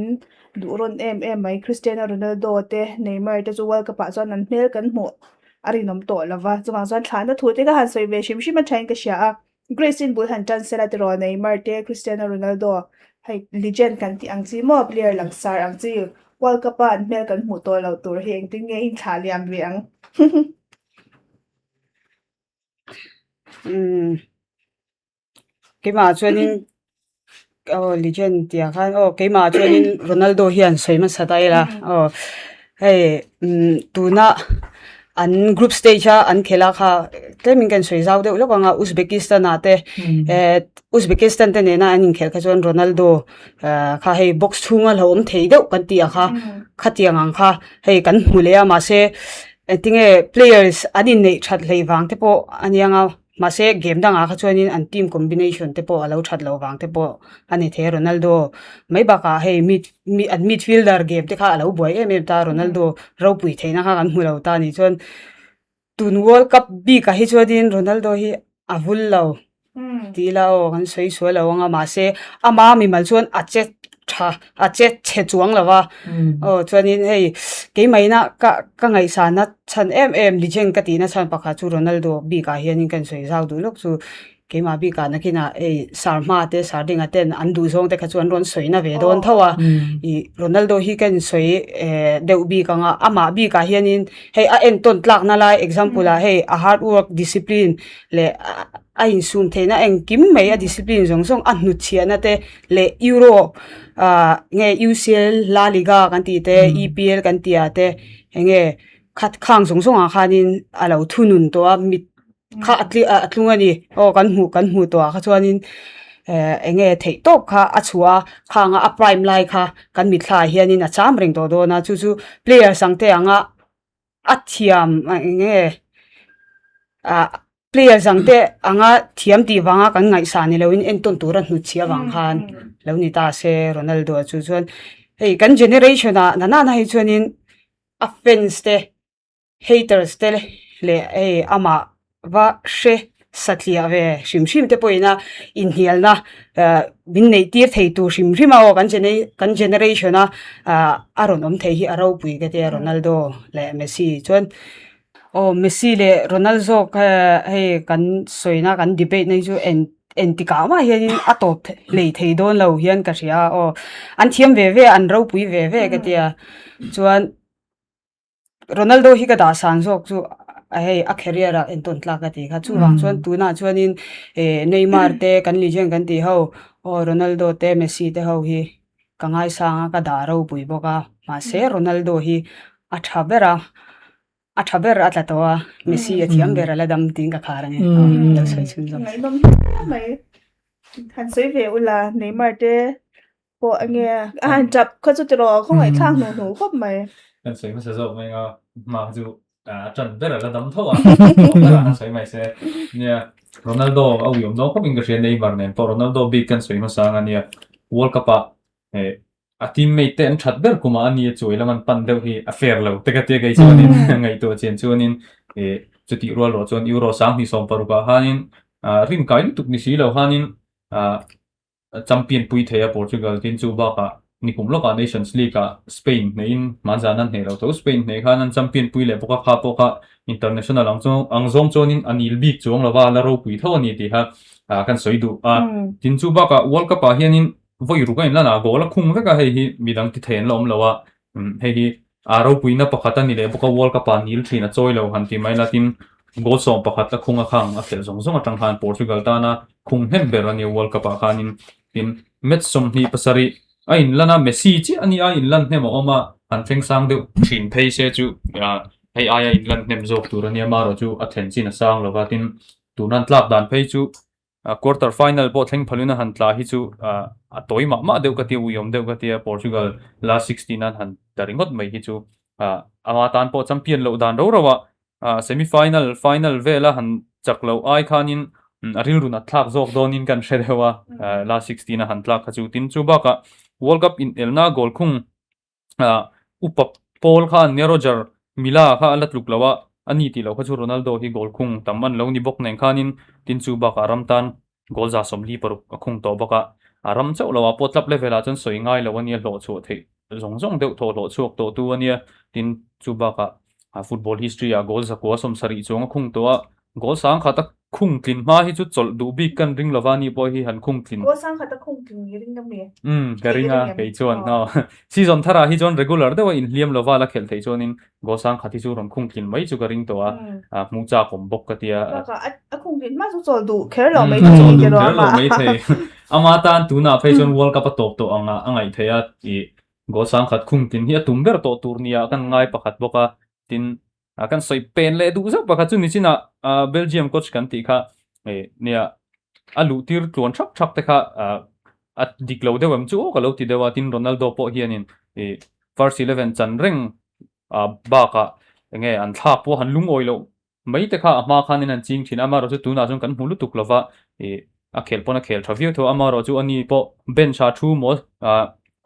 Speaker 1: duh rawn em em mai Cristiano Ronaldo te Neymar te chu World Cup ah chuan an hmel kan hmuh a rinawm tawh lova. Chuvang chuan thlahna thu te kha han sawi ve hrim hrim a thain ka hria a. Grace in bul han tan sela tiraw Neymar te Cristiano Ronaldo hei legend kan tih ang chi maw player langsar ang chi World Cup a an hmel kan hmuh tawh loh tur hi engtin nge in thlah liam ve ang.
Speaker 2: Umm keimah chuanin aw legend tih ah khan aw keimah chuanin Ronaldo hian sawi hmasa ta ila aw hei umm tuna an group stage a an khelh a kha tlemin ka insawi zau deuh lawk ang a Uzbekistan ah te eh Uzbekistan te nena an inkhelh kha chuan Ronaldo ah kha hei box chhunga hlauhawm thei deuh kan tih ang kha khatiang ang kha hei kan hmu leh a mahse engtinge players an inneih that hleih vang te pawh a nia nga. Mahse game dangah kha chuanin an team combination te pawh a lo that loh vang te pawh a ni thei a Ronaldo mai bakah hei mid an midfielder game te kha a lo buai em em ta Ronaldo ropui theihna kha kan hmu lo ta a nih chuan tun world cup bikah hi chuanin Ronaldo hi a vul lo tih ila aw kan sawi sual lo ang a mahse ama mimal chuan a che tha a che chhe chuang lo va aw chuanin hei keimahina ka ka ngaihsana chhan em em legend ka tihna chhan pakhat chu Ronaldo bikah hianin ka insawi zau duh lawk chu keimah bikah nakinah hei sar hma te sar dinga ten an duh zawng te kha chu an rawn sawi na ve dawn tho a ih Ronaldo hi ka insawi eh deuh bik ang a amah bikah hianin hei a entawn tlakna lai example ah hei a hard work discipline leh a insum theihna engkim mai a discipline zawng zawng a hnutchhiahna te leh Euro ah nge UCL La Liga kan tih te EPL kan tih ah te enge khat khang zawng zawng ah khanin a lo thunun tawh a mit kha a tli a tlung a ni aw kan hmuh kan hmuh tawh ah kha chuanin eh enge theih tawp kha a chhuah a khang a a prime lai kha kan mitthla ah hianin a cham reng tawh dawn a chu chu players ang te anga a thiam eng nge ah players ang te anga thiam tih vanga kan ngaihsan ni loin entawn tura hnutchhiah avang khan lo ni ta se Ronaldo chu chuan hei kan generation ah nana hi chuanin a fans te haters te leh hei amah va hre. satliah ve hrim hrim te pawhin a inhnialna min neih tir thei tur hrim hrim a aw kan kan generation a a rawn awm thei hi a ropui ka tia Ronaldo leh Messi chuan aw Messi leh Ronaldo zawk hei kan sawina kan debate na hi chu en engtikah mah hianin a tawp hlei thei dawn lo hian ka hria a aw an thiam ve ve a an ropui ve ve ka tia chuan. Ronaldo hi ka dah san zawk chu hei a career ah entawn tlak ka tih kha chuvang chuan tunah chuanin eh Neymar te kan legend kan tih ho aw Ronaldo te Messi te ho hi ka ngaisang a ka dah ropui bawk a mahse Ronaldo hi a tha ber a a tha ber a tla tawh a Messi a thiam ber a la dam tiin ka khar ang e aw lo sawi chhun zawk.
Speaker 1: Ngaihnawm hle mai han sawi ve ula Neymar te Pawh enge a han tap kha chu tiraw khawngaih thlak hnuh hnuh khawp mai.
Speaker 4: Kan sawi hmasa zawk mai anga hma kha chu a tan ber a la dam tho a ber a han sawi mai se nia Ronaldo a uiawm dawn khawp in ka hria Neymar nen pawh Ronaldo bik kan sawi hmasa anga nia World Cup ah eh a teammate te an that ber kumah a nia chuai lam an pan deuh hi a fair lo te ka tia kei chuanin ngaihtuah chian chuanin eh chutih rual ruah chuan Euro 2016 ah khanin rinkai lutuk ni si lo khanin Champion pui thei a Portugal tin chu bakah nikum lawkah Nations League ah Spain hneihin hmanzan an hneh lo tho. Spain hneh khan an champion pui leh bawk a, kha pawh kha international ang chu ang zawng chuanin a nil bik chuang lova la ropui tho a ni tih kha kan sawi duh a. Tin chu bakah World Cup ah hianin vawi ruk a inlan a, goal a khung vek a, hei hi midang ti thei an la awm lo a, hei hi A ropuina pakhat a ni leh bawk a, World Cup ah nil thin a chawi lo han ti mai la tin goal sawm pakhat a khung a khang a khelh zawng zawng atang khan Portugal tana khung hnem ber a ni World Cup ah khanin tin match 27 a inlan a, Messi chiah a ni a inlan hnem a awm a, han thleng sang deuh thin phei se chu hei aia inlan hnem zawk tur a nia marawh chu a thlen chin a sang lova tin tunan tlak dan phei chu Quarter final pawh thleng phalin a han tla hi chu a tawi mah mah deuh ka tia, uiawm deuh ka tia, Portugal last 16 an han tla ringawt mai hi chu ama tan pawh champion loh dan ro ro a, semi final, final vela han chak loh ai khanin a rilru nat thlak zawk dawnin kan hre deuh a, last 16 a han tlak kha chu. Tin, chu bakah World Cup inelna goal khung Upa pawl kha an nia Roger Milla kha a la tluk lo a, a ni tih loh kha chu Ronaldo hi goal khung tam an lo ni bawk nen khanin tin chu bakah ram tan goal 46 a khung tawh bawk a, a ram chauh lo ah pawh club level ah chuan sawi ngai lo a nia hlawh chhuah theih zawng zawng deuh thaw hlawh chhuak tawh tu a nia, tin chu bakah football history ah goal 170 chuang a khung tawh a, Goal sang khat a khung tlin hma hi chu chawlh duh bik kan ring lova ni pawh hi han khung tlin.
Speaker 1: Goal sang khat a khung tlin i ring a mi?
Speaker 4: Umm ka ring a kei chuan aw. Season tharah hi chuan regular deuh a inhliam lova la khelh theih chuanin goal sang khat hi chu rawn khung tlin mai chu ka ring tawh a, hmuh chak awm bawk ka tia.
Speaker 1: Bakah a khung tlin hma chu chawlh duh kher lo mai thei
Speaker 4: ni tiraw ama. Chawlh duh kher lo mai thei. Ama tan tunah phei chuan World Cup a tawp tawh ang a a ngaih theih a tih goal sang khat khung tlin hi a tum ber tawh tur nia kan ngai pakhat bawk a tin A kan sawi pen leh duh zauh pakhat chu nichinah Belgium coach kan tih kha nia a luh tir tluan thak thak te kha a dik lo deuh em chu aw ka lo ti deuh a tin Ronaldo pawh hianin first 11 chan reng bakah enge an thlak pawh han lungawi loh mai te kha a hma khanin an ching thin a amaherawh chu tunah chuan kan hmu lutuk lova a khel pawn a khel tha viau tho a amaherawh chu ani pawh bench ah thu maw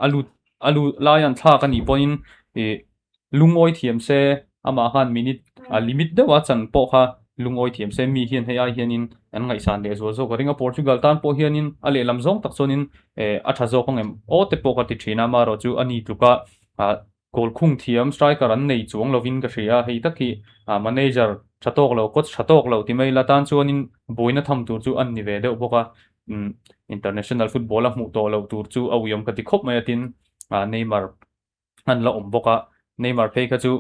Speaker 4: a lut a lut lai an thlak anih pawhin Lungawi thiam se, amah khan minute a limit deuh a chan pawh kha lungawi thiam se, mi hian hei ai hianin an ngaihsan leh zual zawk a ring a, Portugal tan pawh hianin a lehlam zawng tak chuanin a tha zawk ang em aw te pawh ka ti thin a, amaherawh chu a ni tluka goal khung thiam striker an nei chuang lovin ka hria a, hei tak hi manager tha tawk lo, coach tha tawk lo ti mai la tan chuanin buaina tham tur chu an ni ve deuh bawk a, international football a hmuh tawh loh tur chu a uiawm ka ti khawp mai a tin Neymar an la awm bawk a, Neymar phei kha chu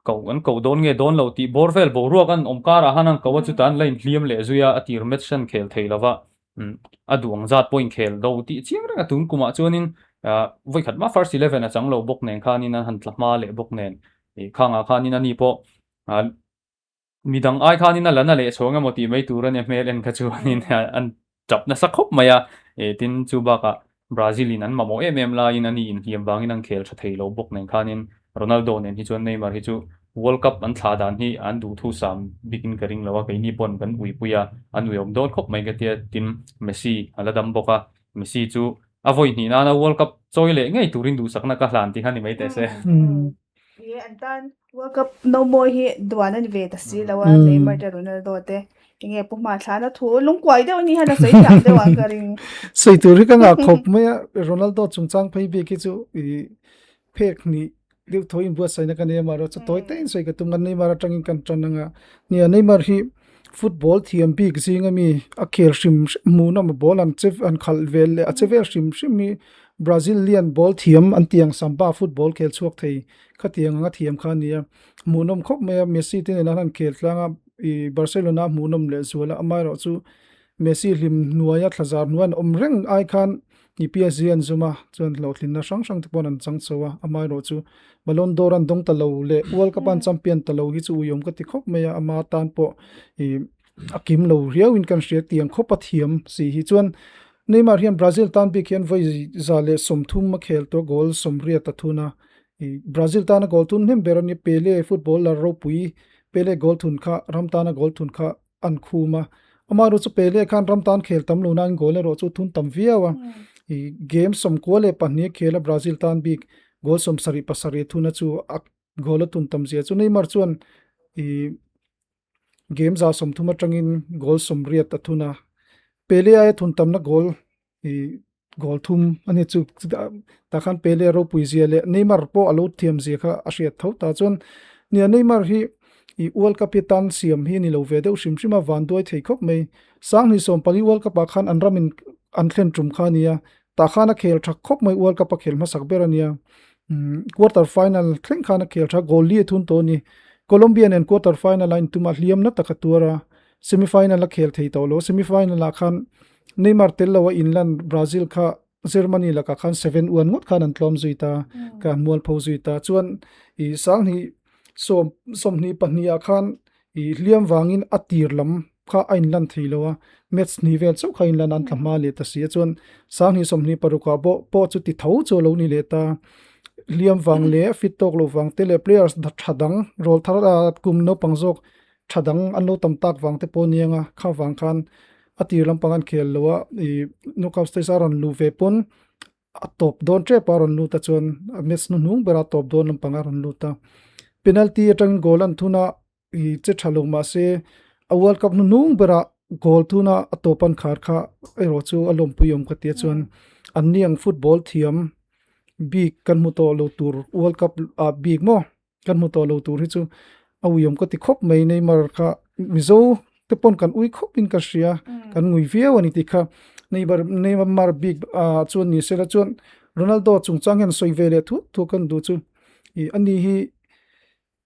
Speaker 4: ko an ko dawn nge dawn lo tih bawr vel boruak an awm karah khan an ko a chutah an la inhliam leh zui a, a tir match an khel thei lova a duh ang zat pawh inkhel do tih chiang reng a tun kumah chuanin vawikhat mah first 11 a chang lo bawk nen khanin an han tla hma leh bawk nen khangah khanin ani pawh Midang ai khanin a la na leh chhawng emaw tih mai tur a nia hmel en kha chuanin an tap nasa khawp mai a, tin chu bakah Brazil in an mamawh em em laiin ani inhliam vangin an khel tha thei lo bawk nen khanin Ronaldo nen hi chuan Neymar hi chu World Cup an thlah dan hi an duhthusam bikin ka ring lo a, keini pawn kan uipui a, an uiawm dawn khawp mai ka tia, tin Messi a la dam bawk a, Messi chu a vawi hnih nana World Cup chawi leh ngei turin duhsakna ka hlan tih kha ni mai teh se.
Speaker 1: Ye an tan World Cup no mawi hi duan a ni ve ta si lo a, Neymar te Ronaldo te. Enge Pu Hmathlana thu lungkuai deuh ni hian a sawi thiam deuh ang ka ring.
Speaker 3: Sawi tur hi ka ngah khawp mai a, Ronaldo chungchang phei bik hi chu i phek hnih deuh tho in buatsaihna ka nei a, mahrawh chu tawi takin sawi ka tum a, Neymar atangin kan tan anga, nia Neymar hi football thiam bik zing ami a khel hrim hrim hmuhnawm a ball an che an khalh vel leh a che vel hrim hrim hi Brazilian ball thiam an tih ang samba football khel chhuak thei khatiang anga thiam kha a ni a, hmuhnawm khawp mai a, Messi te nena han khel tlang a ih Barcelona hmuhnawm leh zual a, amaherawhchu Messi hlim hnuaia thlazar hnuai an awm reng ai khan ih PSG an zum a, chuan hlawhtlinna hrang hrang te pawh an chang chho a, amaherawhchu Ballon d'Or an dawng ta lo leh World Cup an champion ta lo hi chu uiawm ka ti khawp mai a, ama tan pawh ih a kim lo riau in kan hria tiang khawp a thiam si hi chuan Neymar hian Brazil tan bik hian vawi 130 a khel tawh goal 80 a thun a, ih Brazil tana goal thun hnem ber a nia Pele footballer ropui Pele goal thun kha ram tana goal thun kha an khum a, amaherawh chu Pele khan ram tan khel tam lo nain goal erawh chu thun tam viau a, ih game 92 a khel a Brazil tan bik goal 77 a thun a chu a goal a thun tam zia chu Neymar chuan ih game 130 atangin goal 80 a thun a, Pele aia thun tamna goal ih goal thum a ni chu chutah tah khan Pele ropui zia leh Neymar pawh a lo thiam zia kha a hriat tho ta chuan nia Neymar hi ih World Cup hi tan siam hi a ni lo ve deuh hrim hrim a van duai thei khawp mai Sanghnih 14 World Cup ah khan an ramin an thlen tum kha a nia tah khan a khel tha khawp mai World Cup a khel hmasak ber a nia umm quarter final thleng khan a khel tha goal li a thun tawh a ni Colombia nen quarter final a intum a hliam na tak a tuar a semi final a khel thei tawh lo semi final ah khan Neymar tel lo a inlan Brazil kha Germany lakah khan 7-1 ngawt khan an tlawm zui ta ka an mualpho zui ta chuan ih sanghnih sawm sawmhnih pahnih ah khan ih hliam vangin a tir lam kha a inlan thei lo a match hnih vel chauh kha a inlan a an tla hma leh ta si a chuan sanghnih sawmhnih paruk ah pawh pawh chu ti tho chu a lo ni leh ta hliam vang leh fit tawk lo vang te leh players tha dang rawlthar ah kum naupang zawk tha dang an lo tam tak vang te pawh a niang a kha vang khan a tir lampang an khel lo a ih knockout stage a rawn luh ve pawn a tawp dawn tep a rawn lut a chuan a match hnuhnung bera tawp dawn lampang a rawn lut a penalty atangin goal an thun a ih che tha lo mahse a world cup hnuhnung bera goal thun a a tawp an khar kha erawh chu a lawmpui awm ka tia chuan an ni ang football thiam bik kan hmu tawh lo tur world cup ah bik maw. Kan hmu tawh lo tur hi chu a uiawm ka ti khawp mai Neymar kha Mizo te pawn kan ui khawp in ka hria kan ngui viau a ni tih kha Neymar Neymar bik ah chuan ni sela chuan Ronaldo chungchang hian sawi ve leh thut thut kan duh chu ih ani hi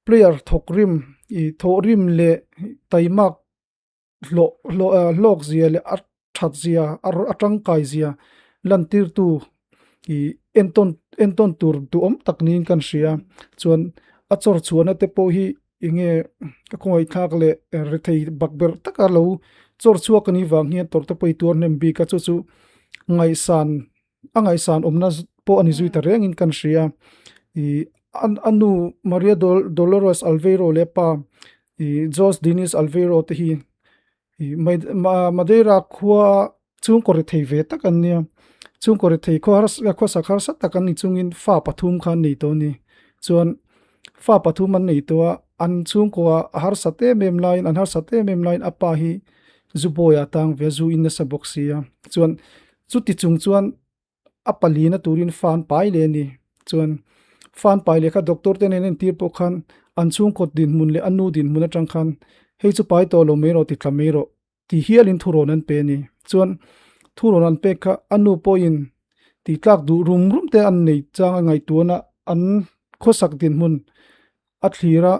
Speaker 3: player thawk rim ih thawh rim leh taimak hlawh hlawh ah hlawk zia leh a that zia a tangkai zia lantirtu ih entawn entawn tur duhawm tak niin kan hria chuan a chawr chhuahna te pawh hi eng nge a khawngaihthlak leh rethei bakberh taka lo chawr chhuak a nih vang hian tawrh te pawh hi tuar hnem bik a chu chu ngaihsan a ngaihsan awmna pawh a ni zui ta rengin kan hria ih a nu Maria Dolores Alveiro leh a pa ih Jose Dinis Alveiro te hi ih Madeira khua chhungkaw rethei ve tak an nia chhungkaw rethei khaw harsa khawsak harsa tak an ni chungin fa pathum kha an nei tawh a ni chuan fa pathum an nei tawh a an chhungkua a harsat em em laiin an harsat em em laiin a pa hi zu bawi ah tang ve a zu in nasa bawk si a chuan Chuti chung chuan a palina turin fa an pai leh a ni. Chuan fa an pai leh kha doctor te nen entir pawh khan an chhungkaw dinhmun leh a nu dinhmun atang khan hei chu pai tawh lo mai rawh ti tla mai rawh ti hialin thurawn an pe a ni. Chuan thurawn an pek kha a nu pawhin tih tlak duh rum rum te an nei chang a ngaihtuahna an khawsak dinhmun a thlir a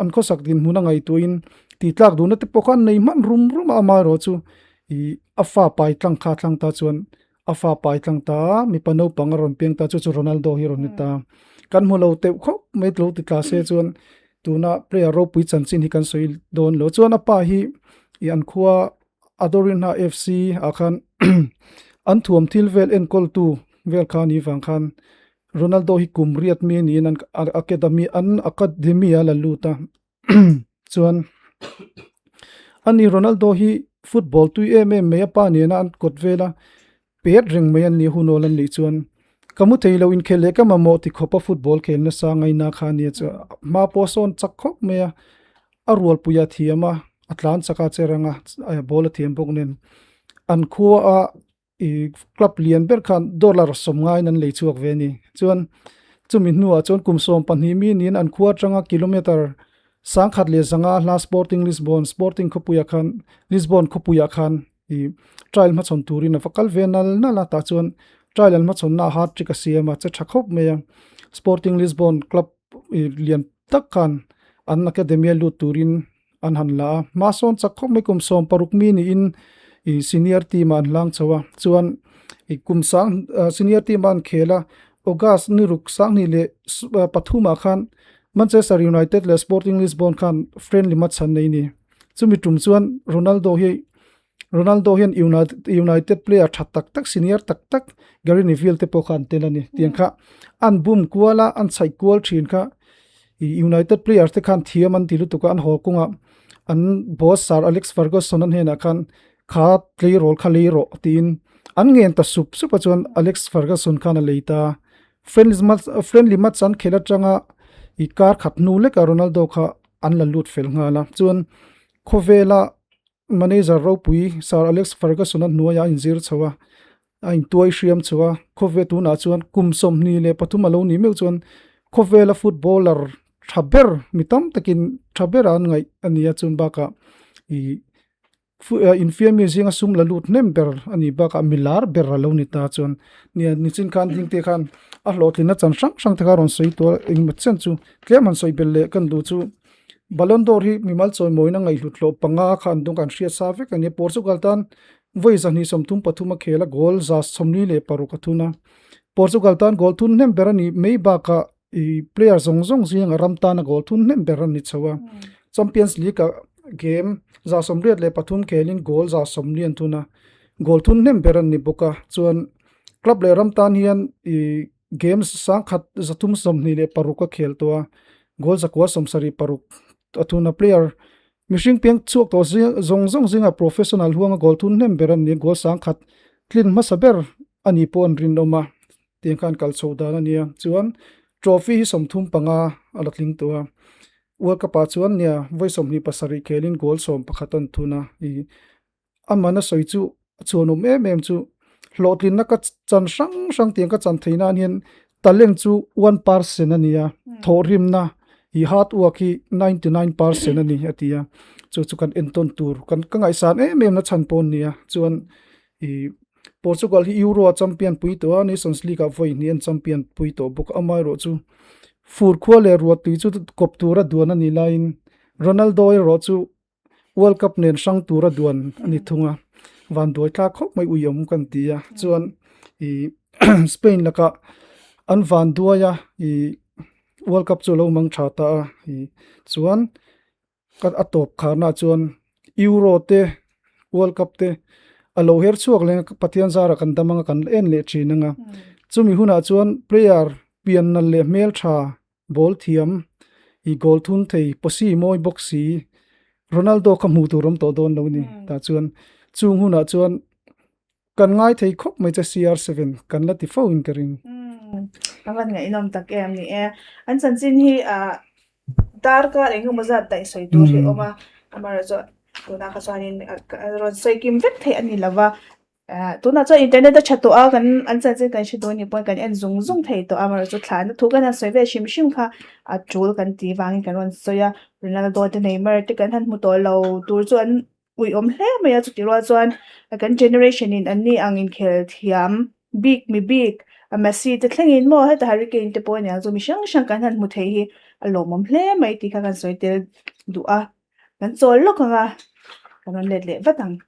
Speaker 3: an khawsak dinhmun a ngaihtuahin tih tlak duhna te pawh kha an nei hman rum rum a amaherawh chu ih a fa pai tlang kha a thlang ta chuan a fa pai tlang ta mipa naupang a rawn piang ta chu chu Ronaldo hi a rawn ni ta kan hmu lo teuh khawp mai lo ti tla se chuan tuna player ropui chanchin hi kan sawi dawn lo chuan a pa hi ih an khua Adorinha FC ah khan an thuam thil vel enkawltu vel kha a nih vang khan Ronaldo hi kum riat mi niin an academy an academy a la lut a chuan ani Ronaldo hi football tui em em mai a pa nena an kawt vel a pet reng mai an ni hunawl an nih chuan ka mu thei lo inkhel leh ka mamawh ti khawp a football khel nasa ngaina kha ania chu hma pawh a sawn chak khawp mai a a rualpui a thiam a. A tlan chak a che rang a, ball a thiam bawk nen an khua a ih club lian ber khan dollar sawm ngaiin an lei chhuak ve a ni. Chuan chumi hnuah chuan kum 12 mi niin an khua atanga kilometer sangkhat leh zanga hla Sporting Lisbon, Sporting khawpuiah khan Lisbon khawpuiah khan ih trial hmachhawn turin a va kal ve nal nal a, tah chuan trial an hmachhawnna ah hat trick a siam a, che tha khawp mai a. Sporting Lisbon club ih lian tak khan an academy a lut turin an han la a, hma sawn chak khawp mai kum 16 mi niin ih senior team ah an hlang chho a, chuan ih kum sang senior team ah an khel a, August ni ruk sanghnih leh pathum ah khan Manchester United leh Sporting Lisbon khan friendly match an nei a ni. Chumi tum chuan Ronaldo hi Ronaldo hian United player tha tak tak senior tak tak Gary Neville te pawh kha an tel a ni. Tiang kha an bum kual a, an chhaih kual thin kha United player te khan thiam an ti lutuk a, an haw kawngah an boss Sir Alex Ferguson an hnenah khan kha tleirawl kha lei rawh tiin an ngen ta sup sup a chuan Alex Ferguson khan a lei ta. Friendly match friendly match an khelh atanga i kar khat hnu lekah Ronaldo kha an la lut fel nghal a chuan khawvela Manager ropui Sir Alex Ferguson-a hnuaiah a inzir chho a, a intuai hriam chho a, khawvel tunah chuan kum 23 a lo nih meuh chuan khawvela footballer tha ber mi tam takin tha bera an ngaih a ni a, chun bakah ih infiammi zinga sum la lut hnem ber a nih bakah mi lar ber a lo ni ta chuan nia nichin khan ding te khan a hlawhtlinna chan hrang hrang te kha a rawn sawi tawh a, engemaw chen chu tlem han sawi belh leh kan duh chu. Ballon d'Or hi mimal chawimawina ngaihhlut hlawh panga kha an dawng kan hriat sa vek a ni. Portugal tan vawi 233 a khel a, goal 76 a thun a. Portugal tan goal thun hnem ber a ni mai bakah ih player zawng zawng zinga ram tana goal thun hnem ber a ni chho a. Champions League ah game 83 khelin goal 40 an thun a, goal thun hnem ber an ni bawk a. Chuan club leh ram tan hian ih Game sangkhat 326 a khel tawh a, goal 976 a thun a. Player mihring piang chhuak tawh zawng zawng zinga professional huanga goal thun hnem ber an ni a, goal sangkhat tlin hmasa ber a ni pawh an rinawm a, tiang khan kal chho dan a nia. Chuan trophy hi 35 a la tling tawh a, World Cup ah chuan nia vawi 27 khelin goal 11 an thun a, ih A man a sawi chu a chhuanawm em em chu hlawhtlinna ka chan hrang hrang tiang ka chan theih nan hian talent chu 1% a ni a, thawhrimna hi hard work hi 99% a ni a ti a, chu chu kan entawn tur kan ka ngaihsan em em na chhan pawh a ni a, chuan ih Portugal hi Euro a champion pui tawh a, Nations League ah vawi hnih an champion pui tawh bawk a, amaherawh chu fur khua leh ruahtui chu kawp tura duan a nih laiin Ronaldo erawh chu World Cup nen hrang tura duan a ni thung a, vanduai thlak khawp mai uiawm kan ti a, chuan ih Spain lakah an vanduai a ih World Cup chu a lo mang tha ta a ih chuan a tawp kharnaah chuan Euro te World Cup te a lo her chhuak leng a Pathian zarah kan dam anga kan en leh thin anga chumi hunah chuan player pian nalh leh hmeltha Ball thiam i goal thun thei posi mawi bawk si Ronaldo kha hmuh tur awm tawh dawn lo ni tah chuan chung hunah chuan kan ngai thei khawp mai che CR7 kan la ti fo in ka ring.
Speaker 1: A van ngaihnawm tak em ni e. An chanchin hi darkar eng emaw zat daih sawi tur hi a awm a, amaherawhchu tunah kha chuanin rawn sawi kim vek theih a ni lo va. Tunah chuan internet a tha tawh a, kan an chanchin kan hre dawn ni pawhin kan en zung zung thei tawh a, amaherawhchu thlahna thu kan han sawi vel hrim hrim kha a tul kan tih vangin kan rawn sawi a, Ronaldo te Neymar te kan han hmu tawh lo tur chu an uiawm hle mai a, chutih rual chuan kan generation in an ni ang inkhel thiam bik mi bik Messi te thlengin maw heta Harry Kane te pawh a niang chu mi hrang hrang kan han hmu thei hi a lawmawm hle mai tih kha kan sawi tel duh a, kan chawl lawk ang a, kan rawn let leh vat ang.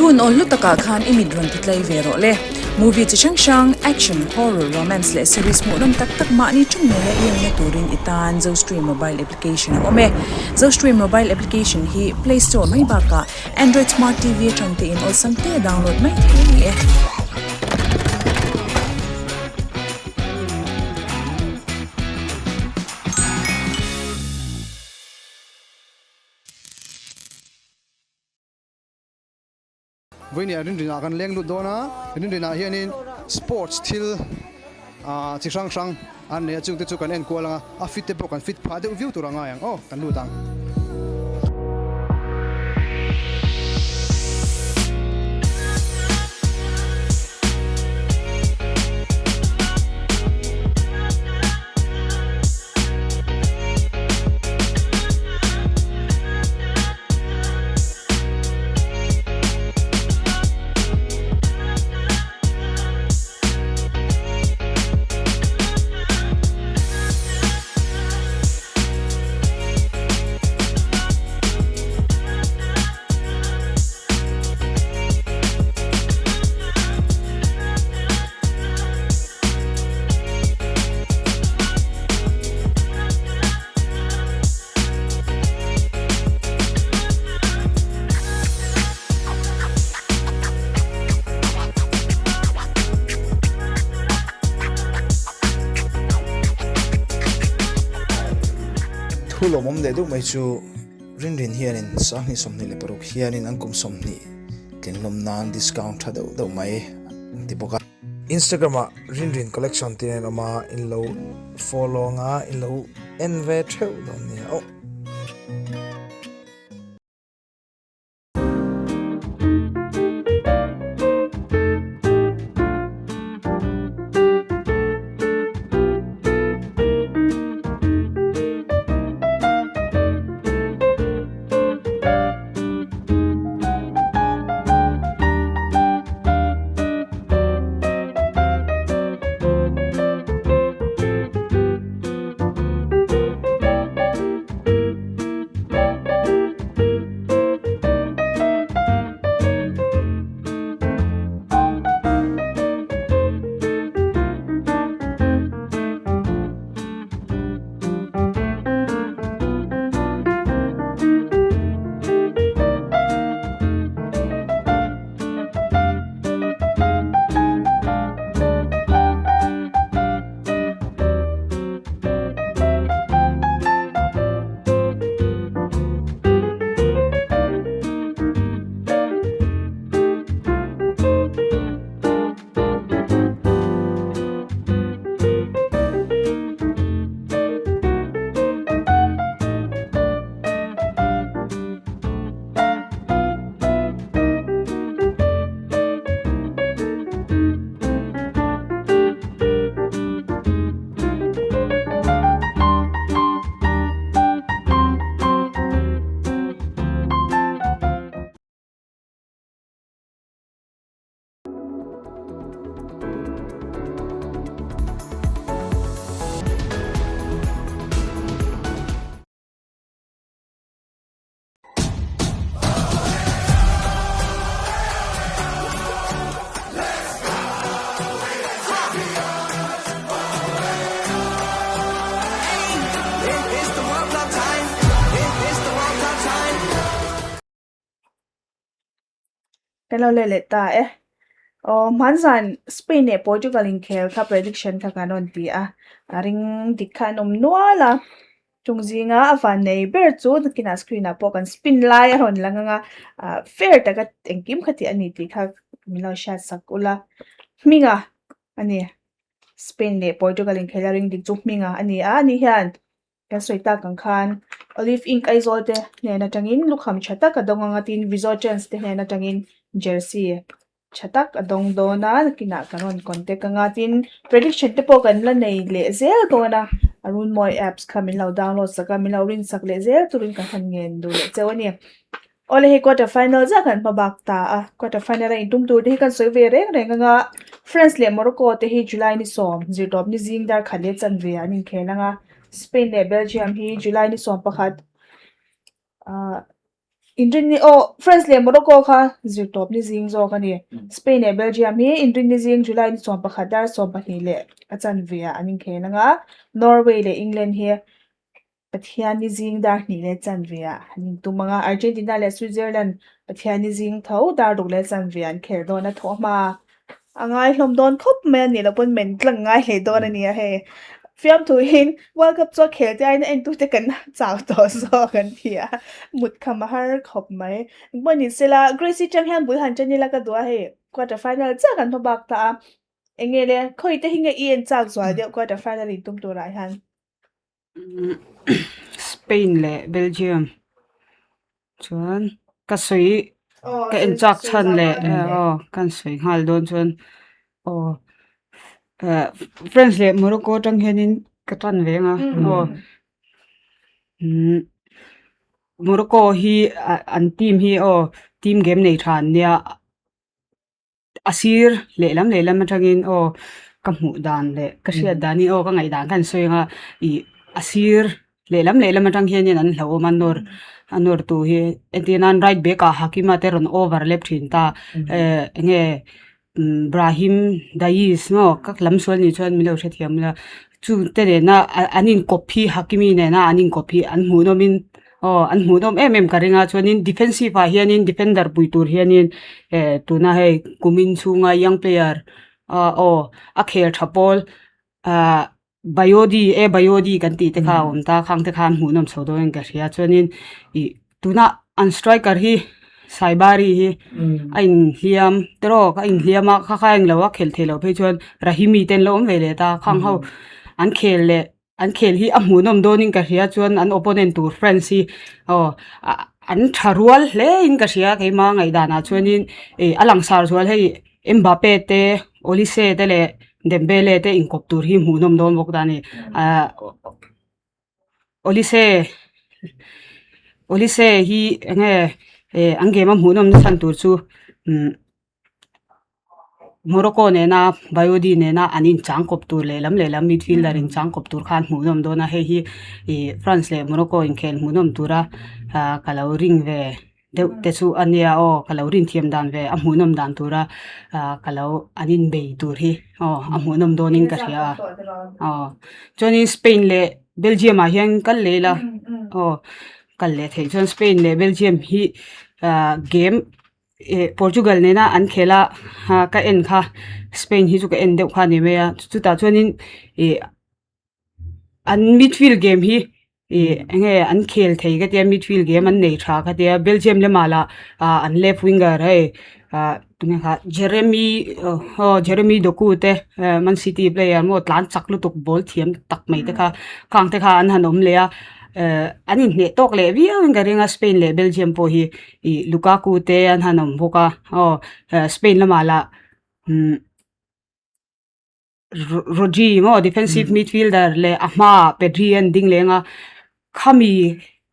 Speaker 5: I hun awl hlu takah khan i mit rawn ti tlai ve rawh le. Movie chi hrang hrang, action, horror, romance leh series hmuhnawm tak tak mahni ṭawng ngeia i enna turin i tan Zostream mobile application a awm e. Zostream mobile application hi Play Store mai bakah Android Smart TV atang te in awlsam te download mai thei a ni e.
Speaker 6: Vawinia rinrinah kan leng lut dawn a, rinrinah hianin sports thil ah chi hrang hrang an nei a, chungte chu kan enkual ang a, a fit te pawh kan fit phah deuh viau tur a ngai ang aw, kan lut ang.
Speaker 7: Thu lawmawm leh deuh mai chu Rinrin hianin sanghnih 26 hianin an kum 20 tlinhlawm nan discount tha deuh deuh mai an ti bawk a. Instagram ah Rinrin collection tih a inawm a, in lo follow anga in lo en ve theuh dawn nia aw.
Speaker 1: Kan lo let leh ta e. Aw hmanzan Spain leh Portugal inkhel kha prediction kha kan rawn ti a, a ring dik kha an awm nual a. Chung zinga a van nei ber chu nakinah screen ah pawh kan spin lai a rawn lang ang a, ah fair taka engkim kha tih a ni tih kha min lo hriat sak ula. Hminga a ni, Spain leh Portugal inkhel a ring dik chu Hminga a ni a, ani hian Kan sawi tak ang khan Olive Inc Aizawl te hnen atangin lukham tha tak a dawng ang a tin Vizo Trends te hnen atangin jersey tha tak a dawng dawn a nakinah kan rawn contact ang a tin prediction te pawh kan la nei leh zel dawn a Arunmawi apps kha min lo download sak a min lo rin sak leh zel turin kan han ngen duh leh cheu a ni. Awle hei quarter final zah kan hma bak ta a, quarter final a intum tur te hi kan sawi ve reng reng ang a, France leh Morocco te hi July ni sawm, zirtawp ni zing dar khat leh chanve ah an inkhel ang a, Spain leh Belgium hi July ni sawm pakhat ah Inrinni aw France leh Morocco kha zirtawp ni zing zawk a ni. Spain leh Belgium hi Inrinni zing July ni 11 dar 12 leh a chanve ah an inkhel ang a, Norway leh England hi Pathian ni zing dar hnih leh chanve ah an intum ang a, Argentina leh Switzerland Pathian ni zing tho dar ruk leh chanve ah an khel dawn a, thawh hma a ngai hlawm dawn khawp mai a nih loh pawn men tlang ngai hle dawn a nia hei. Fiamthuin World Cup chu a khel te aiin a entute kan chau tawh zawk an ti a, mut kham a har khawp mai. Engpawh ni sela Grace-i chang hian bul han ṭan ila ka duh a hei quarter final chiah kan hma bak ta a, eng nge le khawi te hi nge i en chak zual deuh quarter final intum turah hian?
Speaker 2: Spain leh Belgium chuan ka sawi ka en chak chhan leh aw ka sawi nghal dawn chuan aw eh France leh Morocco atang hianin ka tan ve ang a aw umm Morocco hi an team hi aw team game nei tha an nia. A sir lehlam lehlam atangin aw ka hmuh dan leh ka hriat danin aw ka ngaihdan kha an sawi ang a ih a sir lehlam lehlam atang hianin an hlauhawm a nawr a nawr tu hi entir nan right back ah Hakima te rawn over lep thin ta eh eng nge Brahim Daiz maw ka lam sual nih chuan min lo hrethiam ila chungte nena an inkawp hi Hakimi nena an inkawp hi an hmuhnawmin Aw an hmuhnawm em em ka ring a chuanin defensive ah hianin defender pui tur hianin eh tuna hei kumin chhunga young player ah aw a khel tha pawl ah Bayodi e Bayodi kan tih te kha a awm ta khang te kha an hmuhnawm chho dawn in ka hria chuanin ih tuna an striker hi Saibari hi a inhliam tawk a inhliam a kha kha englo a khelh theih loh phei chuan Rahimi te an lo awm ve leh ta khang ho an khel leh An khel hi a hmuhnawm dawnin ka hria chuan an opponent tur France hi aw an tha rual hle in ka hria keima ngaihdanah chuanin ih a langsar zual hei Mbappe te Olise te leh Dembele te inkawp tur hi hmuhnawm dawn bawk ta a ni ah Olise Olise hi eng nge eh an game a hmuhnawm na chhan tur chu umm. Morocco nena Bayodi nena an inchang kawp tur lehlam lehlam midfielder inchang kawp tur khan hmuhnawm dawn a hei hi ih France leh Morocco inkhel hmuhnawm tura ah ka lo ring ve deuh te chu a nia aw ka lo rin thiam dan ve a hmuhnawm dan tura ah ka lo an inbei tur hi aw a hmuhnawm dawnin ka hria a aw chuanin Spain leh Belgium ah hian kal leh ila aw kal leh theih chuan Spain leh Belgium hi ah game. Eh Portugal nena an khel a ah ka en kha Spain hi chu ka en deuh kha a ni mai a chutah chuanin ih an midfield game hi ih eng nge an khel thei ka tia midfield game an nei tha ka tia Belgium lamah lah ah an left winger hei ah tunge kha Jeremy aw Jeremy Doku te eh Man City player maw tlan chak lutuk ball thiam tak mai te kha khang te kha an han awm leh a eh an inhneh tawk leh viau in ka ring a Spain leh Belgium pawh hi. Ih Lukaku te an han awm bawk a aw eh Spain lamah lah umm Rodri maw defensive midfielder leh a hmaah Pedri an ding leng a khami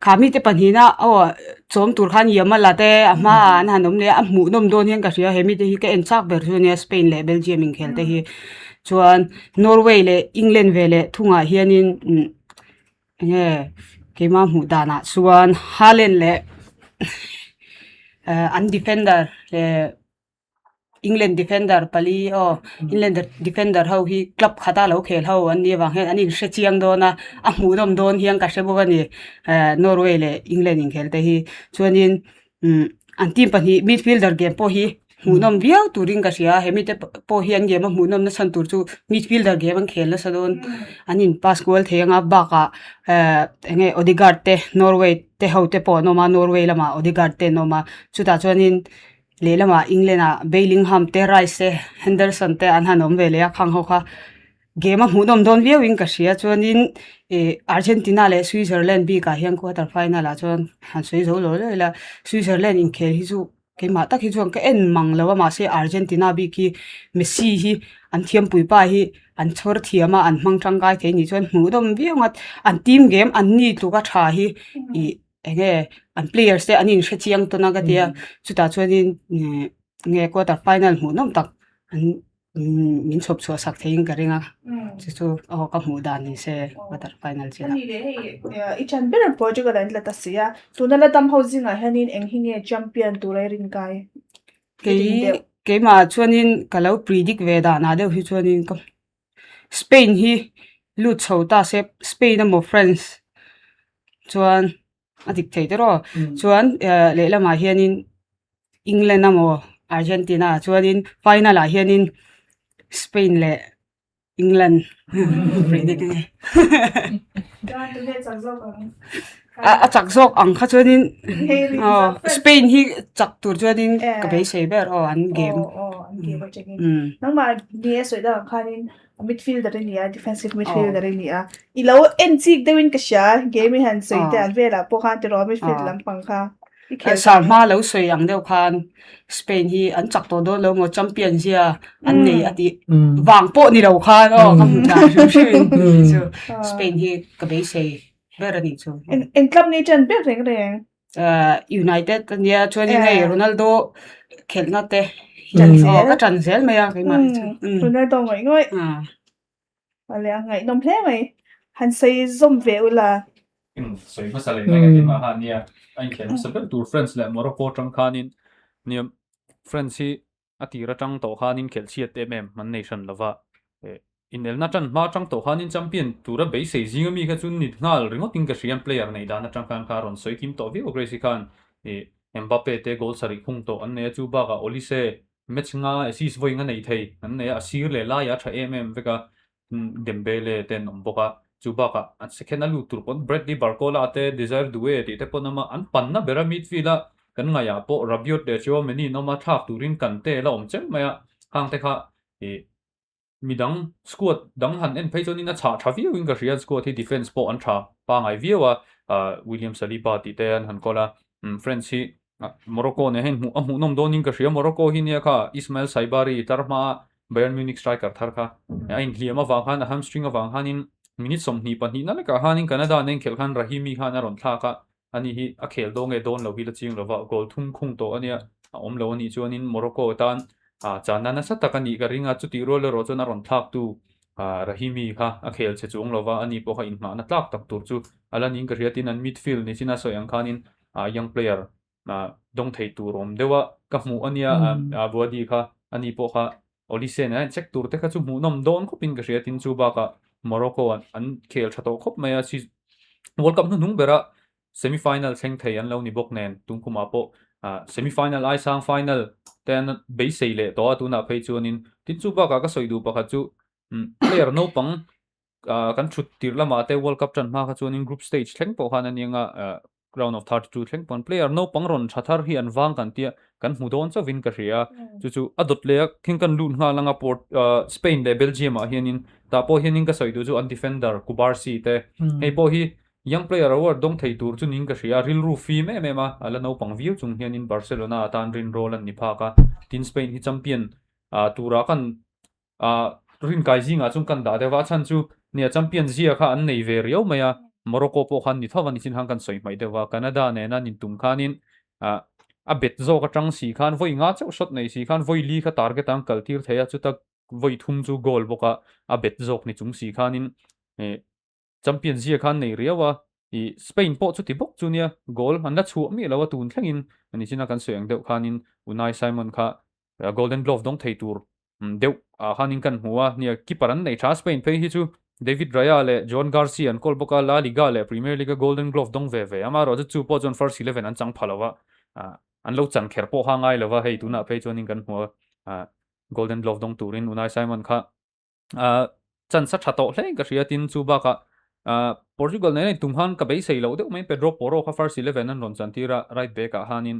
Speaker 2: khami te pahnihna aw chawm tur khan Yamal-a te a hmaah an han awm leh a a hmuhnawm dawn hian ka hria he mite hi ka en chak ber chu a nia Spain leh Belgium inkhel te hi chuan Norway leh England ve leh thungah hianin umm. Enge keimah hmuh danah chuan Haaland leh eh an defender eh England defender pali aw England defender ho hi club khata lo khel ho an nih avang hian an inhre chiang dawn a a hmuhnawm dawn hian ka hre bawk a ni eh Norway leh England inkhel te hi chuanin umm an team pahnih midfielder game pawh hi hmuhnawm viau turin ka hria he mite pawh hi an game a hmuhnawm na chhan tur chu midfielder game an khel nasa dawn an in pass kual thei anga bakah ehh eng nge Odegaard te Norway te ho te pawh an awm a Norway lamah Odegaard te an awm a chutah chuanin lehlamah England ah Bellingham te Rice te Henderson te an han awm ve leh a khang ho kha. Game a hmuhnawm dawn viau in ka hria chuanin ih Argentina leh Switzerland bikah hian quarter final ah chuan han sawi zo lo lo ila Switzerland inkhel hi chu keimah tak hi chuan ka en mang lo a mahse Argentina bik hi Messi hi an thiampui pa hi an chhawr thiam a an hmang tangkai thei anih chuan hmuhnawm viau ang a an team game an ni tluk a tha hi ih eng nge an players te an inhre chiang tawn a ka tia chutah chuanin ih nge quarter final hmuhnawm tak an. Min chhawp chhuah sak theiin ka ring a, chu chu aw ka hmuh dan ni se quarter final chin ah.
Speaker 1: Ani leh hei i chan ber Portugal an la ta si a, tuna la dam ho zingah hianin eng hi nge champion tura i rin kai?
Speaker 2: Kei keimah chuanin ka lo predict ve danah deuh hi chuanin ka Spain hi lut chho ta se Spain emaw France chuan a dik thei tawh rawh chuan lehlamah hianin England emaw Argentina chuanin final ah hianin Spain leh England a chak zawk ang kha chuanin Spain hi chak tur chuanin ka beisei ber aw an game.
Speaker 1: Midfielder i ni a, defensive midfielder i ni a. I lo en chik deuhin ka hria, game i han sawi te an velah pawh khan tiraw midfield lampang kha i khel
Speaker 2: Sar hma lo sawi ang deuh khan Spain hi an chak tawh dawn lo maw champion zia an nei a tih vang pawh ni lo khan aw ka hmu dan hrim hrim in chu Spain hi ka beisei ber a nih chu.
Speaker 1: Eng club nge i ṭan ber reng reng?
Speaker 2: United a nia chuanin hei Ronaldo khelhna te aw ka ṭan zel mai a keimah hi chu.
Speaker 1: Ronaldo ngawih ngawih. Awle a ngaihnawm hle mai. Han sawi zawm ve ula.
Speaker 4: Sawi hmasa leh mai ka keimah kha nia a inkhel hmasa ber tur France leh Morocco atang khanin nia France hi A tir atang tawh khanin khelh chhiat em em an nei hran lova, inelna tan hma atang tawh khanin champion tura beisei zinga mi kha chu ni nghal ringawtin ka hria an player neih dan atang khan kha a rawn sawi kim tawh viau a Grace-i khan Mbappe te goal sarih khung tawh an nei a chu bakah Olise match nga assist vawi nga nei thei an nei a a sir leh laiah a tha em em vek a Dembele te an awm bawk a, chu bakah an second a lut tur pawn Bradley Barcola te, Desire Doue tih te pawn awm a, an panna bera midfield a kan ngaihah pawh Rabiot leh Tchouameni an awm a, thlak turin Kante la awm cheu mai a, hang te kha ih midang squad dang han en phei chuanin a chhah tha viauin ka hria, an squad hi defence pawh an tha pangai viau a, William Saliba tih te an han kawl a, France hi Morocco nen hian a hmuhnawm dawnin ka hria, Morocco hi nia kha Ismail Saibari tlar hmaa Bayern Munich striker thar kha a inhliam avang khan a hamstring avang khanin minute 22 na lekah khanin Canada nen khelh khan Rahimi khan a rawn thlak a, ani hi a khel dawn nge dawn lo hi la chiang lova goal thum khung tawh ania a awm lo anih chuanin Morocco tan channa nasa tak a nih ka ring a, chutih rual erawh chuan a rawn thlaktu Rahimi kha a khel che chuang lova ani pawh kha inhmahna tlak tak tur chu a la niin ka hria tin an midfield nichin a sawi ang khanin young player dawng thei tur awm deuh a ka hmuh a nia Buadi kha ani pawh kha Olise nen a incheck tur te kha chu hmuhnawm dawn khawpin ka hria tin chu bakah Morocco an khel tha tawh khawp mai a World Cup hnuhnung bera semi final thleng thei an lo ni bawk nen tum kumah pawh semi final ai sang final te an beisei leh tawh a tunah phei chuanin tin chu bakah ka sawi duh pakhat chu player naupang kan thut tirh lamah te World Cup tan hma kha chuanin group stage thleng pawh khan a nia round of 32 thleng pawn player naupang rawn tha thar hi an vang kan tia kan hmu dawn chauhin ka hria chu chu a dawt leh a khing kan lut nghal anga port Spain leh Belgium ah hianin tah pawh hianin ka sawi duh chu an defender Cubarsi te hei pawh hi young player award dawng thei tur chu niin ka hria rilru fim em em a a la naupang viau chung hianin Barcelona atan rinrawl an ni phak a tin Spain hi champion turah kan Ah, rinkai zingah chuan kan dah deuh va, a chhan chu nia champion zia kha an nei ve riau mai a, Morocco pawh khan ni tho va nichin khan kan sawi hmaih deuh va, Canada nena an intum khanin ah a bet zawk atang si khan vawi nga chauh shot nei si khan vawi li kha target ah an kal tir thei a, chuta vawi thum chu goal bawk a, a bet zawk ni chung si khanin eh Champion zia khan nei riau a, ih Spain pawh chuti bawk chu nia, goal an la chhuah miah lo a tun thlengin nichin a kan sawi ang deuh khanin Unai Simon kha Golden Glove dawng thei tur deuh ah khanin kan hmu a, nia keeper an nei tha a Spain phei hi chu David Raya leh Joan Garcia an kawl bawk a, La Liga leh Premier League a Golden Glove dawng ve ve, amaherawhchu chu pawh chuan first 11 an chang pha lo a, an lo chan kher pawh kha ngai lo va, hei tunah phei chuanin kan hmu a Golden Glove dawng turin Unai Simon kha chance a tha tawh hle in ka hria tin chu bakah Portugal nen a intum khan ka beisei loh deuh mai Pedro Porro kha first 11 an rawn chantir a right back ah khanin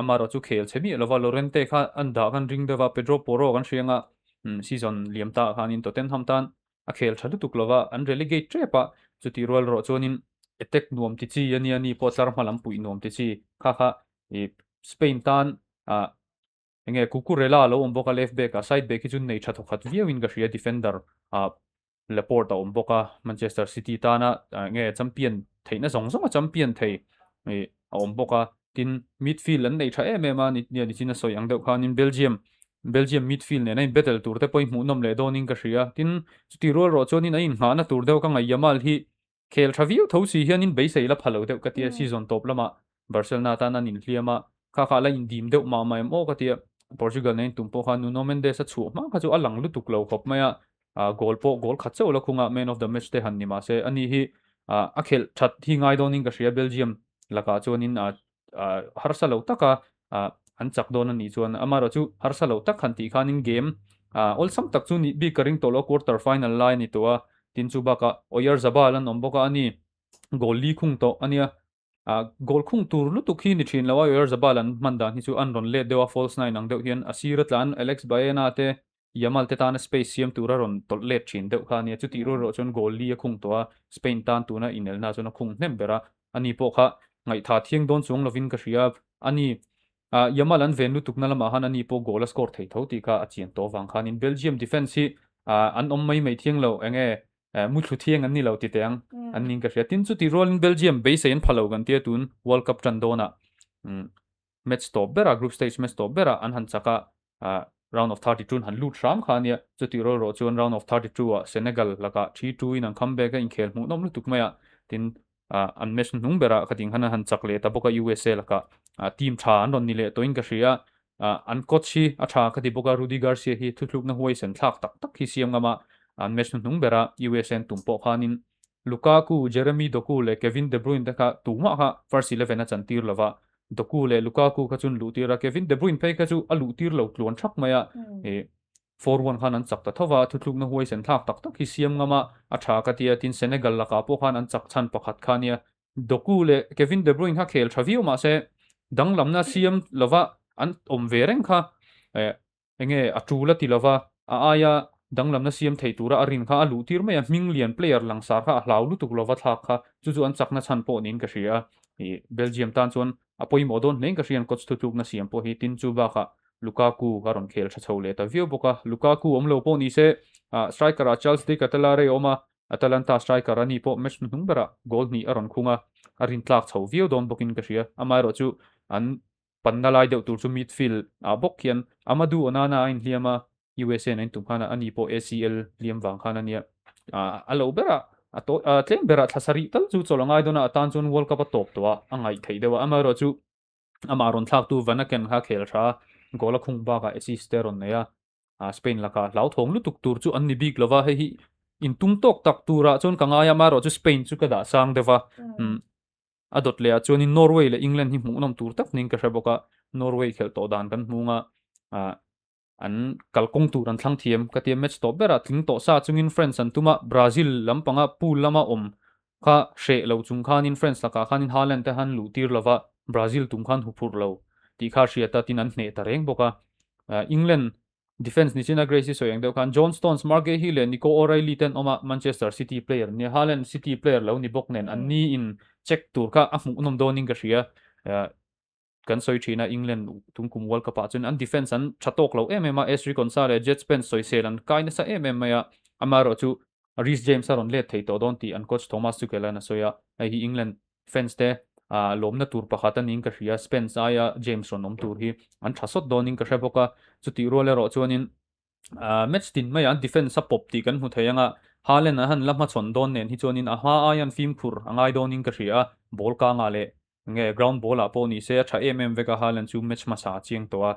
Speaker 4: amaherawh chu khel chhe miah lova Llorente kha an dah khan ring deuh a Pedro Porro kan hria anga season liam ta ah khanin Tottenham tan a khel tha lutuk lova an relegate tep a chutih rual erawh chuanin attack nuam ti chi ania ni pawh tlar hma lam puih nuam ti chi kha kha Spain tan Enge Cucurella a lo awm bawk a left back ah, side back hi chu nei tha thawkhat viau in ka hria defender ah Laporte a awm bawk a, Manchester City tana enge champion theihna zawng zawng a champion thei ih a awm bawk a, tin midfield an nei tha em em a nia nichin a sawi ang deuh khanin Belgium. Belgium midfield nena in battle tur te pawh hi hmuhnawm leh dawnin ka hria. Tin, chuti rual rawh chuanin a inngahna tur deuh ka ngaih Yamal hi khel tha viau tho si hianin beisei la pha lo deuh ka tia, season tawp lamah Barcelona tan an inhliam a, kha kha la indim deuh mah mah em aw ka tia. Portugal nen tum pawh khan Nuno Mendes a chhuah hma kha chu a lang lutuk lo khawp mai a, goal pawh goal khat chauh la khung a, man of the match te han ni mahse ani hi a khelh that hi ngai dawnin ka hria Belgium lakah chuanin harsa lo taka an chak dawn a nih chuan amaherawh chu harsa lo tak han tih khanin game awlsam tak chu nih bik ka ring tawh lo a, quarter final lai a ni tawh a, tin chu bakah Oyarzabal an awm bawk a, ani goal li khung tawh a nia. Goal khung tur lutuk hi ni thin lo a, Oyarzabal an hman dan hi chu an rawn let deuh a, false nine ang deuh hian a sir a tlan Alex Baena te Yamal te tana space siam tura rawn tawlh let thin deuh kha a nia, chutih rual erawh chuan goal li a khung tawh a, Spain tan tuna inelna chuan a khung hnem ber a, ani pawh kha ngaihtha thiang dawn chuang lovin ka hria a ni. Yamal an ven lutukna lamah khan ani pawh goal a score thei tho tih kha a chian tawh avang khanin Belgium defence hi an awm mai mai thiang lo, enge muthlu thiang an ni lo ti teh ang an ning ka hria. Tin chutih rualin Belgium beisei an pha lo kan tia tun World Cup tan dawnah match tawp berah group stage match tawp berah an han chak a, round of 32 an han lut hram kha a nia. Chutih rual rawh chuan round of 32 ah Senegal lakah 3-2 in an comeback a, inkhel hmuhnawm lutuk mai a, tin an match hnung berah khating khan an han chak leh ta bawk a USA lakah team tha an rawn ni leh tawhin ka hria a, an coach hi a tha ka ti bawk a, Rudi Garcia hi thuthlukna huaisen thlak tak tak hi siam ngam a, an match hnuhnung bera USA an tum pawh khanin Lukaku, Jeremy Doku leh Kevin De Bruyne te kha tumah kha first eleven a chantir lova, Doku leh Lukaku kha chuan luh tir a, Kevin De Bruyne phei kha chu a luh tir lo tluan thak mai a, ih 4-1 khan an chak ta tho va, thuthlukna huaisen thlak tak tak hi siam ngam a, a tha ka ti a, tin Senegal lakah pawh khan an chak chhan pakhat kha nia, Doku leh Kevin De Bruyne kha khel tha viau mahse danglamna siam lova an awm ve reng kha, eh. Enge a tul a ti lova, a aia danglamna siam thei tura a rin kha a luh tir mai a, hming lian player langsar kha a hlau lutuk lova thlak kha chu chu an chakna chhan pawh niin ka hria a, ih Belgium tan chuan a pawimawh dawn hlein ka hria an coach thutlukna siam pawh hi, tin chu bakah Lukaku a rawn khel tha chho leh ta viau bawk a, Lukaku awm lo pawh ni se ah striker ah Charles De Ketelaere a awm a, Atalanta striker a ni pawh match hnuhnung berah goal hnih a rawn khung a, a rin tlak chho viau dawn bawkin ka hria, amaherawh chu an Panna lai deuh tur chu midfield ah bawk hian Amadou Onana a inhliam a, USA in a intum khan a ani pawh ACL hliam vang khan a nia. A lo berah a tawi a tlem berah thla sarih tal chu chawlh a ngai dawn a, a tan chuan World Cup a tawp tawh a, a ngaih theih deuh a. Amaherawh chu amah rawn thlaktu Vanaken kha khel tha a, goal a khung bakah assist te a rawn nei a, Spain lakah hlauthawng lutuk tur chu an ni bik lova, hei hi intum tawk tak turah chuan ka ngai a, amaherawh chu Spain chu ka dah sang deuh a. A dawt leh ah chuanin Norway leh England hi hmuhnawm tur tak niin ka hre bawk a, Norway khelh tawh dan kan hmung a, ah an kalkawng tur an thlang thiam ka tia match tawh berah tling tawh sa chungin France an tum a, Brazil lampanga pool lama awm kha hreh lo chung khanin France lakah khanin Haaland te han luh tir lova Brazil tum khan huphurh lo tih kha hriat a tin an hneh ta reng bawk a, England Defence ni chin a Grace hi sawi ang deuh khan John Stones, Marc Guehi leh Nico O'Reilly te an awm a, Manchester City player an nia. Haaland City player lo ni bawk nen an ni in check tur kha a hmuhnawm dawnin ka hria. Kan sawi thin a, England tum kum World Cup ah chuan an defence an tha tawk lo em em a, Ezri Konsa leh Jed Spence sawisel an kai nasa em em mai a, amaherawhchu Reece James a rawn let thei tawh dawn tih an coach Thomas Tuchel an a sawi a, hei hi England fans te lawmna tur pakhat a niin ka hria, Spence aia James rawn awm tur hi an tha sawt dawnin ka hre bawk a, chutih rual erawh chuanin match tin maiah an defence a pawp tih kan hmu thei ang a, Haaland an han la hmachhawn dawn nen hi chuanin a hma aia an fimkhur a ngai dawnin ka hria a, ball kangah leh nge ground ball ah pawh ni se a tha em em vek a, Haaland chu match hmasa a chiang tawh a,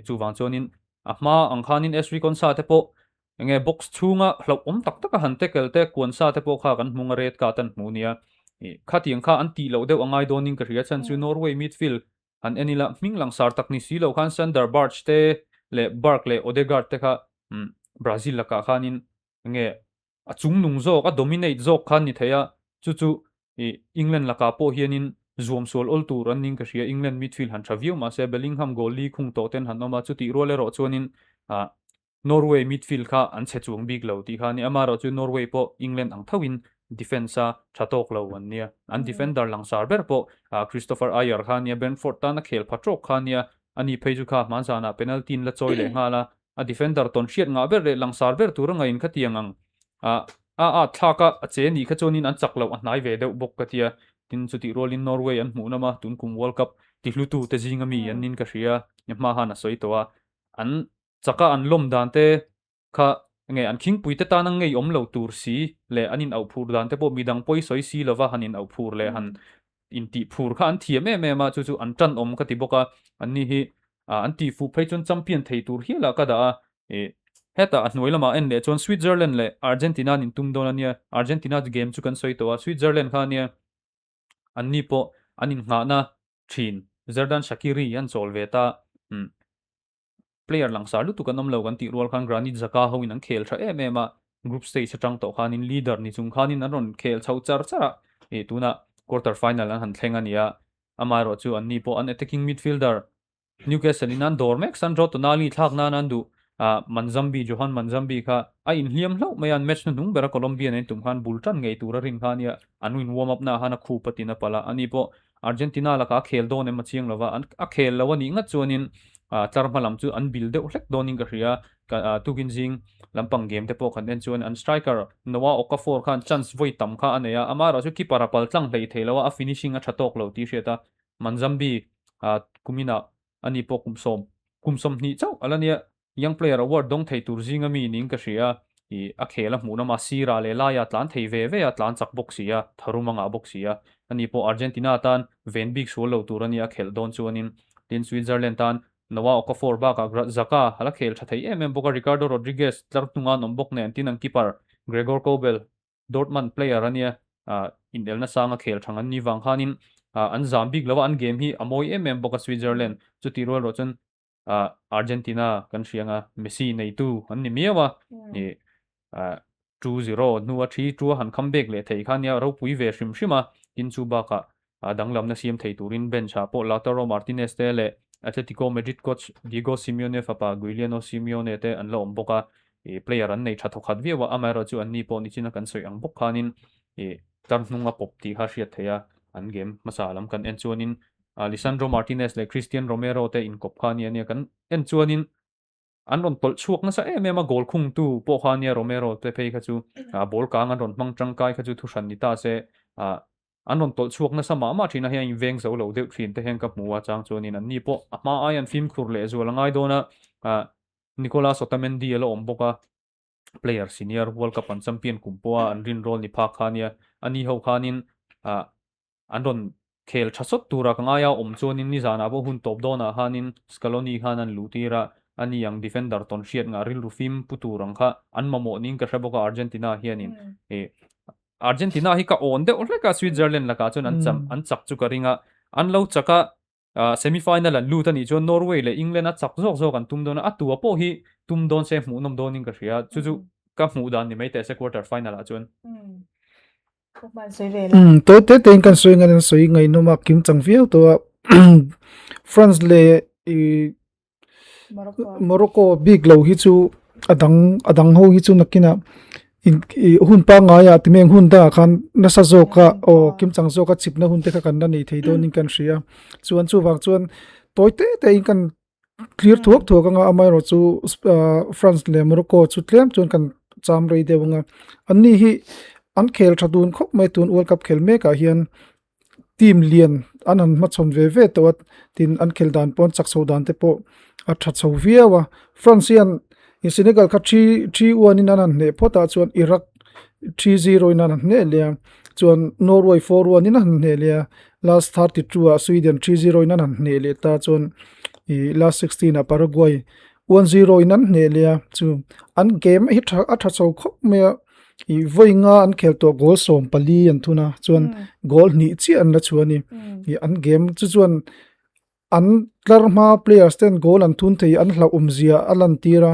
Speaker 4: chuvang chuanin a hma ang khanin Ezri Konsa te pawh Enge box chhunga hlauhawm tak taka han tackle te, kuan sa te pawh kha kan hmung a red card an hmu nia. Ih khatiang kha an tih loh deuh a ngai dawnin ka hria chhan chu Norway midfield han en ila hming langsar tak ni si lo khan Sander Berge te leh Berg leh Odegaard te kha Brazil lakah khanin enge a chungnung zawk a dominate zawk khan ni thei a chu chu Ih, England lakah pawh hianin zuam sual awl tur an ning ka hria, England midfield han tha viau mahse Bellingham goal li khung tawh ten han awm a, chutih rual erawh chuanin ah Norway midfield kha an chhe chuang bik lo tih kha a ni. Amaherawhchu Norway pawh England ang thoin defence a tha tawk lo an nia. An defender langsar ber pawh ah Kristoffer Ajer kha a nia, Brentford tana khel pha tawk kha a nia, ani phei chu kha hmanzanah penalty in la chawi leh nghal a, A defender tawn hriat ngah ber leh langsar ber tur a ngain khatiang ang a a at thlak a, a che nih kha chuanin an chak loh a hnai ve deuh bawk ka tia. Tin, chutih rualin Norway an hmuh nawm a, tun kum World Cup tihlutu te zinga mi an nin ka hria, hma han a sawi tawh a. An Chaka an lawm dan te kha nge an khingpui te tana ngei awm lo tur si leh an in auh phur dan te pawh midang pawi sawi si lova han in auh phur leh han in tih phur kha an thiam em em a, chu chu an tan awm ka ti bawk a, an ni hi an tih fuh phei chuan champion thei tur hial ah ka dah a, ih hetah a hnuai lamah en leh chuan Switzerland leh Argentina an in tum dawn a nia, Argentina game chu kan sawi tawh a, Switzerland kha a nia an ni pawh an in nghahna thin Xherdan Shaqiri an chawl ve ta, umm. Player langsar lutuk an awm lo kan tih rual khan Granit Xhaka hoin an khel tha em em a, group stage atang tawh khanin leader ni chung khanin an rawn khel chho char char a, ih tunah quarter final an han thleng a ni a, amaherawh chu anni pawh an attacking midfielder Newcastle in an dawr mek Sandro Tonali thlak nan an duh ah Manzambi Johan Manzambi kha a inhliam hlauh mai a, an match hnuhnung bera Colombian an tum khan bul tan ngei tur a rin kha a nia, an win warm up naah khan a khup a tin a palh a, ani pawh Argentina lakah a khel dawn em a chiang lo va, an a khel lo a nih ngat chuanin tlar hma lam chu an bil deuh hlek dawnin ka hria. Tukin zing lampang game te pawh kan en chuan an striker Noah Okafor khan chance vawi tam kha a nei a, amaherawh chu keeper a pal tlang hlei thei lo a, a finishing a tha tawk lo tih hriat a, Manzambi kuminah ani pawh kum sawm kum 20 chauh a la nia. Young Player Award dawng thei tur zinga mi niin ka hria a, ih a khel a hmuh lama sirah leh laia tlan thei ve ve a, tlan chak bawk si a, tharum a ngah bawk si a. Ani pawh Argentina tan ven bik sual lo tur a nia a khelh dawn chuanin tin Switzerland tan Noah Okafor bakah Xhaka a la khel tha thei em em bawk a, Ricardo Rodriguez tlar hnunga an awm bawk nen tin an keeper Gregor Kobel Dortmund player a nia, inelna sanga khel thang an ni vang khanin an zam bik lo a, an game hi a mawi em em bawk a Switzerland chutih rual erawh chuan ah Argentina kan hria anga Messi neitu an ni miau a ih ah 2-0 hnua 3-2 a han kham bek leh thei kha nia ropui ve hrim hrim a, tin chu bakah ah danglamna siam thei turin bench ah pawh Lautaro Martinez te leh Atletico Madrid coach Diego Simeone fapa Guiliano Simeone te an la awm bawk a, ih player an nei tha thawkhat viau a, amaherawhchu chu anni pawh nichina kan sawi ang bawk khanin ih tlar hnung a pawp tih kha hriat theih a, an game hmasa lam kan en chuanin Lisandro Martinez leh Cristian Romero te inkawp kha ania nia kan en chuanin an rawn tawlh chhuak nasa em em a, goal khungtu pawh kha ania Romero te phei kha chu ball kang an rawn hmang tangkai kha chu thuhran ni ta se an rawn tawlh chhuak nasa mah mah thin a, hei a inveng zo lo deuh thin te hian ka hmu a chang chuanin anni pawh a hma aia an fimkhur leh zual a ngai dawn a, Nicolas Otamendi a la awm bawk a, player senior World Cup an champion kum pawha an rinrawl ni phak kha ania, ani ho khanin An rawn khel tha sawt tura ka ngai a, awm chuanin nizanah pawh hun tawp dawnah khanin Scaloni khan an luh tir a, ani ang defender tawn hriat ngah rilru fim pu tur ang kha an mamawh niin ka hre bawk a Argentina hianin ih Argentina hi ka awn deuh hlek a Switzerland lakah chuan an cham an chak chu ka ring a, an lo chak a semi final an lut a nih chuan Norway leh England a chak zawk zawk an tum dawn a, a tua pawh hi tum dawn se hmuhnawm dawnin ka hria, chu chu ka hmuh dan ni mai teh se quarter final ah chuan.
Speaker 3: Tawi te tein kan sawi ngan an sawi ngaihnawm a kim chang viau tawh a France leh ih Morocco bik lo hi chu a dang a dang ho hi chu nakinah in ih hun pangngaiah ti mai ang hun dangah khan nasa zawka aw kim chang zawka chipna hun te kha kan la nei thei dawnin kan hria chuan chuvang chuan tawi te tein kan Clear thuak thuak anga amaherawh chu ah France leh Morocco chu tlem chuan kan cham rei deuh anga anni hi an khel tha dun khawp mai tun World Cup khel mek ah hian team lian an han hmachhawn ve ve tawh a tin an khel dan pawh an chak chho dan te pawh a tha chho viau a France hian ih Senegal kha three three one in an han hneh phawt ah chuan Iraq 3-0 in an han hneh leh a chuan Norway 4-1 in an han hneh leh a last 32 ah Sweden 3-0 in an han hneh leh ta chuan ih last 16 ah Paraguay 1-0 in an hneh leh a chu an game hi tha a tha chho khawp mai a ih vawi nga an khel tawh goal 14 an thun a chuan goal hnih chiah an la chhuah a ni ih an game chu chuan an tlar hma players ten goal an thun thei an hlauhawm zia a lan tir a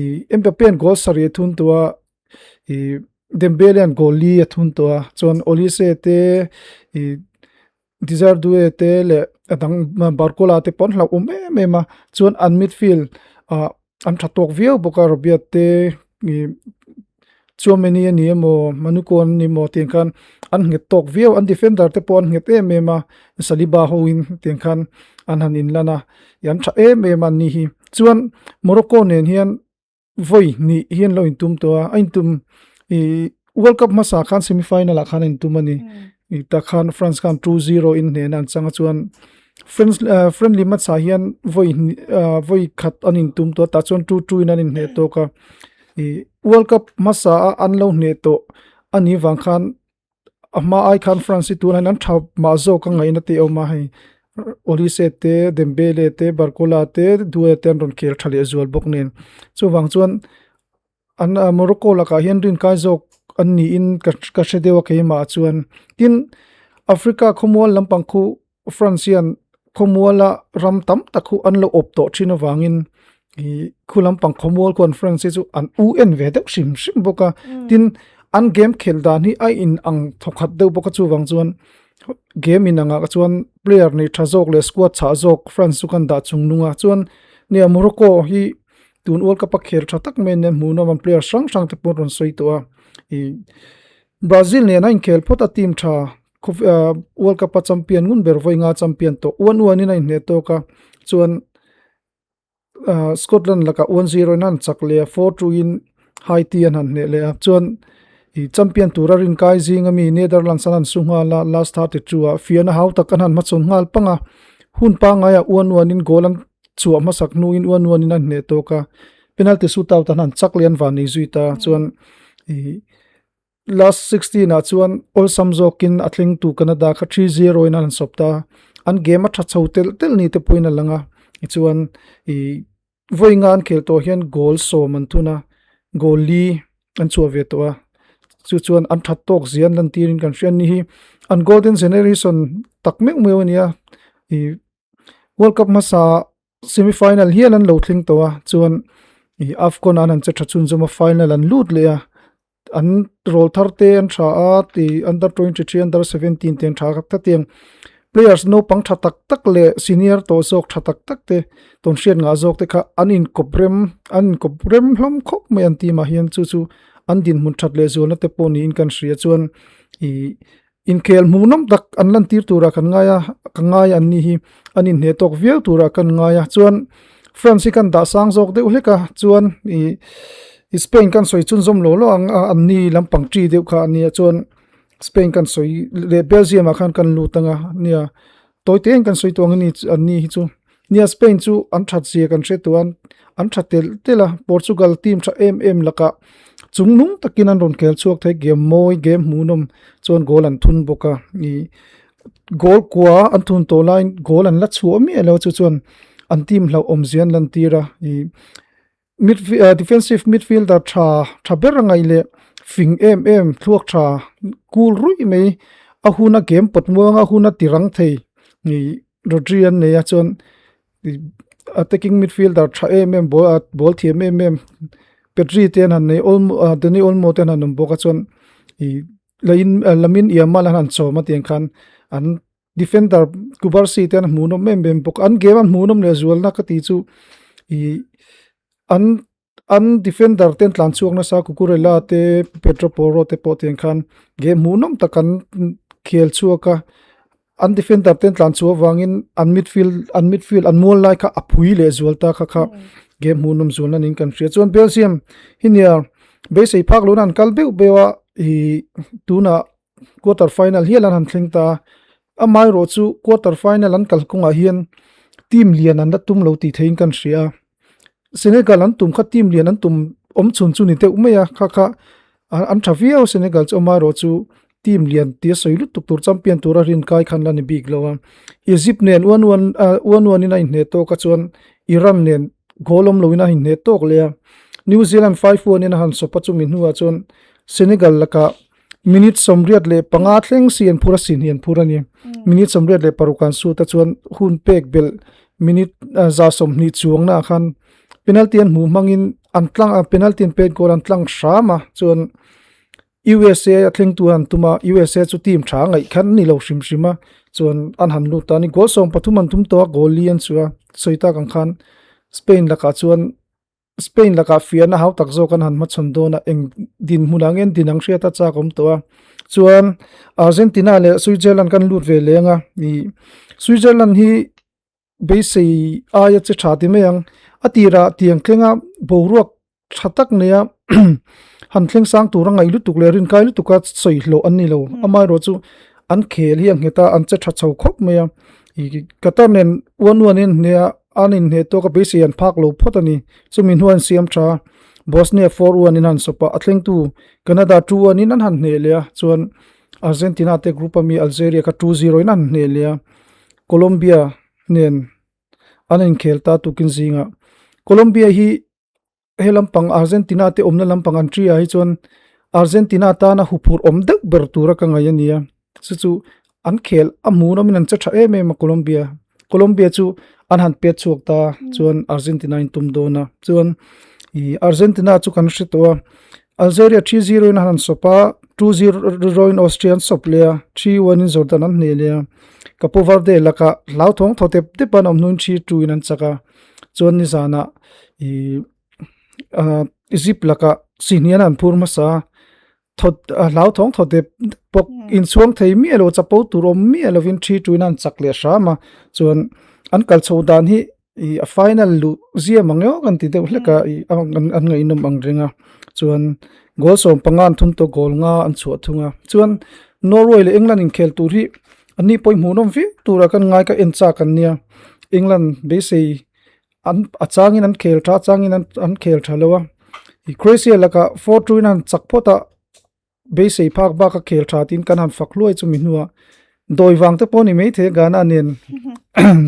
Speaker 3: ih Mbappe an goal sarih a thun tawh a ih Dembele an goal li a thun tawh a chuan Olise te ih Desire Doue te leh a dang Barcola te pawh an hlauhawm em em a chuan an midfield ah an tha tawk viau bawk a Rabiot te ih Tchouameni a ni emaw Manuko an ni emaw tiang khan an nghet tawk viau an defender te pawh an nghet em em a Saliba ho in tiang khan an han in lan a ih an tha em em a an ni hi chuan Morocco nen hian vawi hnih hi an lo intum tawh a a intum ih World Cup hmasa khan semi final ah khan a intum a ni ih tah khan France khan 2-0 in hnehna an chang a chuan. Friends friendly match ah hian vawi hnih vawi khat an intum tawh a tah chuan 2-2 in an inhneh tawk a ih world cup hmasa a an lo hneh tawh a nih vang khan a hma ai khan France hi tunah hian an tha mah zawk a ngaihna te a awm a hei Olise te Dembele te Barcola te Doue te an rawn khel tha leh zual bawk nen chuvang chuan an Morocco lakah hian rinkai zawk an niin ka ka hre deuh a keimah chuan tin Africa khawmual lampang khu France hian khawmuala ram tam tak khu an lo awp tawh thin avangin ih khu lampang khawmual khuan France hi chu an u en ve deuh hrim hrim bawk a tin an game khelh dan hi a in ang thawkhat deuh bawk a chuvang chuan game in angah chuan player nei tha zawk leh squad chhah zawk France chu kan dah chung nung a chuan nia Morocco hi tun World Cup a khel tha tak mai ania hmuhnawm an player hrang hrang te pawh an rawn sawi tawh a ih Brazil nen a inkhel phawt a team tha World Cup a champion ngun ber vawi nga champion tawh uan uan in a inhneh tawk a chuan ah Scotland lakah 1-0 in a han chak leh a 4-2 in Haiti an han hneh leh a chuan ih champion tura rinkai zing ami Netherlands an han su nghal a last 32 ah fiahna hau tak an han hmachhawn nghal pang a hun pangngai ah uan uan in goal an chhuah hmasak hnuin uan uan in a hneh tawk a penalty shootout an han chak leh an van nei zui ta chuan ih last 16 ah chuan awlsam zawkin a thleng tu Canada kha 3-0 in an han sawp ta an game a tha chho telh telh ni te pawhin a lang a tichuan ih vawi nga an khel tawh hian goal sawm an thun a goal li an chhuah ve tawh a chu chuan an that tawk zia an lan tirin kan hria a ni hi an golden generation tak meuh meuh a ni a ih World Cup hmasa semi final hial an lo thleng tawh a chuan ih AFCON ah an han che tha chhunzawm a final an lut leh a an rawl thar te an tha a tih under 23 under 17 te an tha a khatiang players naupang tha tak tak leh senior tawh zawk tha tak tak te tawn hriat ngah zawk te kha an inkawp rem an inkawp rem hlawm khawp mai an team ah hian chu chu an dinhmun that leh zualna te pawh niin kan hria chuan ih Inkhel hmuhnawm tak an lantir turah kan ngai a, ka ngai an ni hi an inhneh tawk viau turah kan ngai a, chuan France hi kan dah sang zawk deuh hlek a, chuan ih Spain kan sawi chhunzawm lo lo ang a, an ni lampang chi deuh kha a nia, chuan Spain kan sawi leh Belgium ah khan kan lut ang a nia, tawi te in kan sawi tawh ang a ni an ni hi chu. Nia Spain chu an that zia kan hre tawh a, an tha telh telh a, Portugal team tha em em lakah chung nung takin an rawn khel chhuak thei game mawi game hmuhnawm chuan goal an thun bawk a, ih goal kua an thun tawh laiin goal an la chhuah miah lo chu chuan an team hlauhawm zia an lantir a, ih midfield defensive midfielder tha tha ber a ngaih leh fing em em thluak tha cool ruih mai a huna game pawt muanga a huna ti rang thei ih Rodri an nei a chuan ih attacking midfielder tha em em ball ah ball thiam em em Pedri te an han nei Olmo ah Dani Olmo te an han awm bawk a chuan ih Lain Lamine Yamal an han chawm a tiang khan an defender Cubarsi te an hmuhnawm em em bawk a an game a hmuhnawm leh zualna ka tih chu ih an an defender te an tlan chhuak nasa Cucurella te Pedro Porro te pawh tiang khan game hmuhnawm tak an khel chhuak a an defender te an tlan chhuah avangin an midfield an midfield an mual lai kha a phui leh zual ta kha kha game hmuhnawm zualna niin kan hria chuan Belgium hi nia beisei phak lohna an kal beuh beuh a ih tunah quarter final hial an han thleng ta a amaherawh chu quarter final an kal kawngah hian team lian an la tum lo tih theihin kan hria a Senegal an tum kha team lian an tum awm chhun chu ni deuh mai a kha kha an tha viau Senegal chu amaherawh chu team lian tia sawi lutuk tur champion tura rin kai khan la ni bik lo a Egypt nen uan uan ah uan uan in a inhneh tawk a chuan Iran nen goal awm loin a inhneh tawk leh a New Zealand 5-1 in a han sawp a chumi hnuah chuan Senegal lakah Minute 85 thleng si an phur a sin hi an phur a ni. Minute 86 an shoot a chuan hun pek belh minute 120 chuang naah khan penalty an hmuh hmangin an tlang a penalty an pet goal an tlang hram a chuan USA a thleng tur an tum a USA chu team tha ngaih khan a ni lo hrim hrim a chuan an han lut ta a ni goal 13 an tum tawh a goal li an chhuah a sawi tak ang khan Spain lakah chuan Spain lakah fiahna hau tak zawk an han hmachhawn dawn a, eng dinhmun ah nge an din ang hriat a chak awm tawh a. Chuan Argentina leh Switzerland kan lut ve leng a, ih Switzerland hi beisei aia che tha ti mai ang. A tirah tiang thlenga boruak tha tak neia han thleng sang tur a ngaih lutuk leh rinkai lutuk a sawi hlawh an ni lo. Amaherawhchu an khel hi a nghet a, an che tha chho khawp mai a. Ih Qatar nen 1-1 in hneh a, an inhneh tawk a beisei an phak lo phawt a ni. Chumi hnuah an siam tha a, Bosnia 4-1 in an sawp a, a thlengtu Canada 2-1 in an han hneh leh a, chuan Argentina te group ami Algeria kha 2-0 in an han hneh leh a, Colombia nen an inkhel ta tukin zingah. Colombia hi he lampang Argentina te awmna lampang an ṭi ah hi chuan Argentina tana huphurh awm deuh ber tura ka ngaih a ni a chu chu an khel a hmuhnawm in an che tha em em a Colombia Colombia chu an han pet chhuak ta chuan Argentina in tum dawn a chuan ih Argentina chu kan hre tawh a Algeria 3-0 in an han sawp a 2-0 in Austria an sawp leh a 3-1 in Jordan an hneh leh a Capo Verde lakah hlauthawng thaw tep tep an awm hnuin 3-2 in an chak a. Chuan nizanah ih ah Egypt lakah sihnian an phur hmasa a thawt a hlauthawng thaw dep dep bawk inchhuang thei miah lo chapo tur awm miah lovin thi tuin an chak leh hram a chuan an kal chho dan hi ih a final luh ziam ang emaw kan ti deuh hlek a ih an ngaihnawm ang reng a chuan goal 15 an thum tawh goal nga an chhuah thung a chuan Norway leh England inkhel tur hi An ni pawh i hmuhnawm viau tura kan ngai ka en chak an nia. England beisei an a changin an khel tha a changin an an khel tha lo a. I Croatia lakah 4-2 in an chak phawt a, beisei phak bak a khel tha tiin kan han fak hluai chumi hnuah dawi vang te pawh a ni maithei a Ghana nen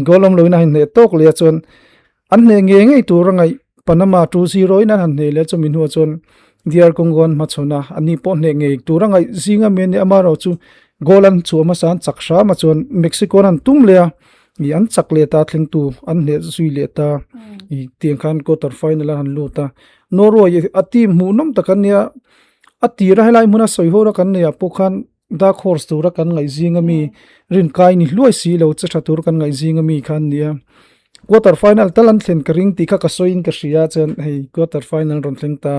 Speaker 3: goal awm loin a inhneh tawk leh a chuan An hneh ngei ngei tur a ngaih Panama 2-0 in an han hneh leh chumi hnuah chuan DR Congo an hmachhawn a, anni pawh hneh ngei tur a ngaih zinga mi a ni. Amaherawh chu goal an chhuah hmasa an chak hram a chuan Mexico an han tum leh a, ih an chak leh ta thlengtu an hneh zui leh ta ih tiang khan quarter final an han lut a. Norway a team hmuhnawm tak an nia, a tira helai hmuna sawi ho na kan neihah pawh khan Dark horse tura kan ngaih zinga mi rinkai ni hluai si lo che tha tur kan ngaih zinga mi kha an ni a. Quarter final tal an thlen ka ring tih kha ka sawiin ka hria chuan hei quarter final rawn thleng ta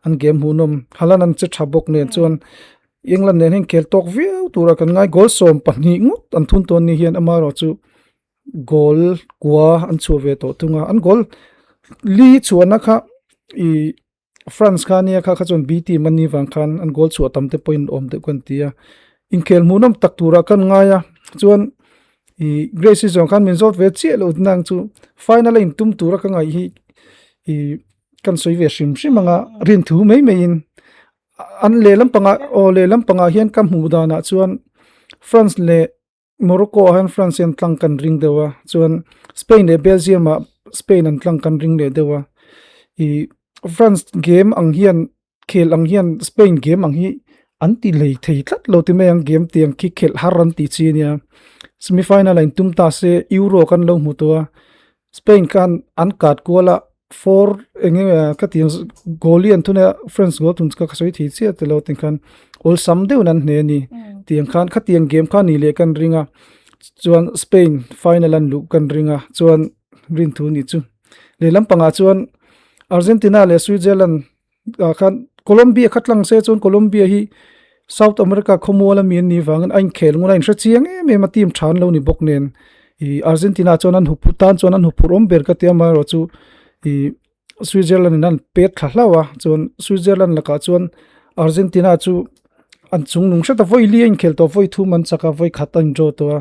Speaker 3: an game hmuhnawm Haaland an che tha bawk nen chuan England nen hian khel tawk viau tura kan ngai goal 12 ngawt an thun tawn ni hian amaherawh chu goal kua an chhuah ve tawh thung a an goal li chhuahna kha ih France kha nia kha kha chuan B team an nih vang khan an goal chhuah tam te pawhin awm deuh kan ti a inkhel hmuhnawm tak turah kan ngai a chuan ih Grace hi zawng khan min zawt ve chiah loh nang chu final a intum tura ka ngaih hi ih kan sawi ve hrim hrim anga rin thu mai mai in an lehlam pangah aw lehlam pangah hian ka hmuh danah chuan France leh Morocco ah hian France hi an tlang kan ring deuh a chuan Spain leh Belgium ah Spain an tlang kan ring leh deuh a ih France game ang hian khel ang hian Spain game ang hi an ti lei thei tlat lo ti mai ang game tiang khi khelh har an tih chi ania semi final ah intum ta se Euro kan lo hmu tawh a Spain khan an kat kual a four eng nge ka tih ang goal hi an thun a France goal thun kha ka sawi thei chiah tilo ti khan awlsam deuhin an hneh a ni tiang khan khatiang game kha ni leh kan ring a chuan Spain final an luh kan ring a chuan rin thu nih chu lehlam pangah chuan Argentina leh Switzerland ah khan Colombia kha tlang se chuan Colombia hi South America khawmual ami an nih vangin a inkhel ngun a inhre chiang em em a team tha an lo ni bawk nen ih Argentina chuan an huphurh tan chuan an huphurh awm ber ka ti a amaherawh chu ih Switzerland in an pet thla hlauh a chuan Switzerland lakah chuan Argentina chu an chung nung hret a vawi li a inkhel tawh vawi thum an chak a vawi khat a in draw tawh a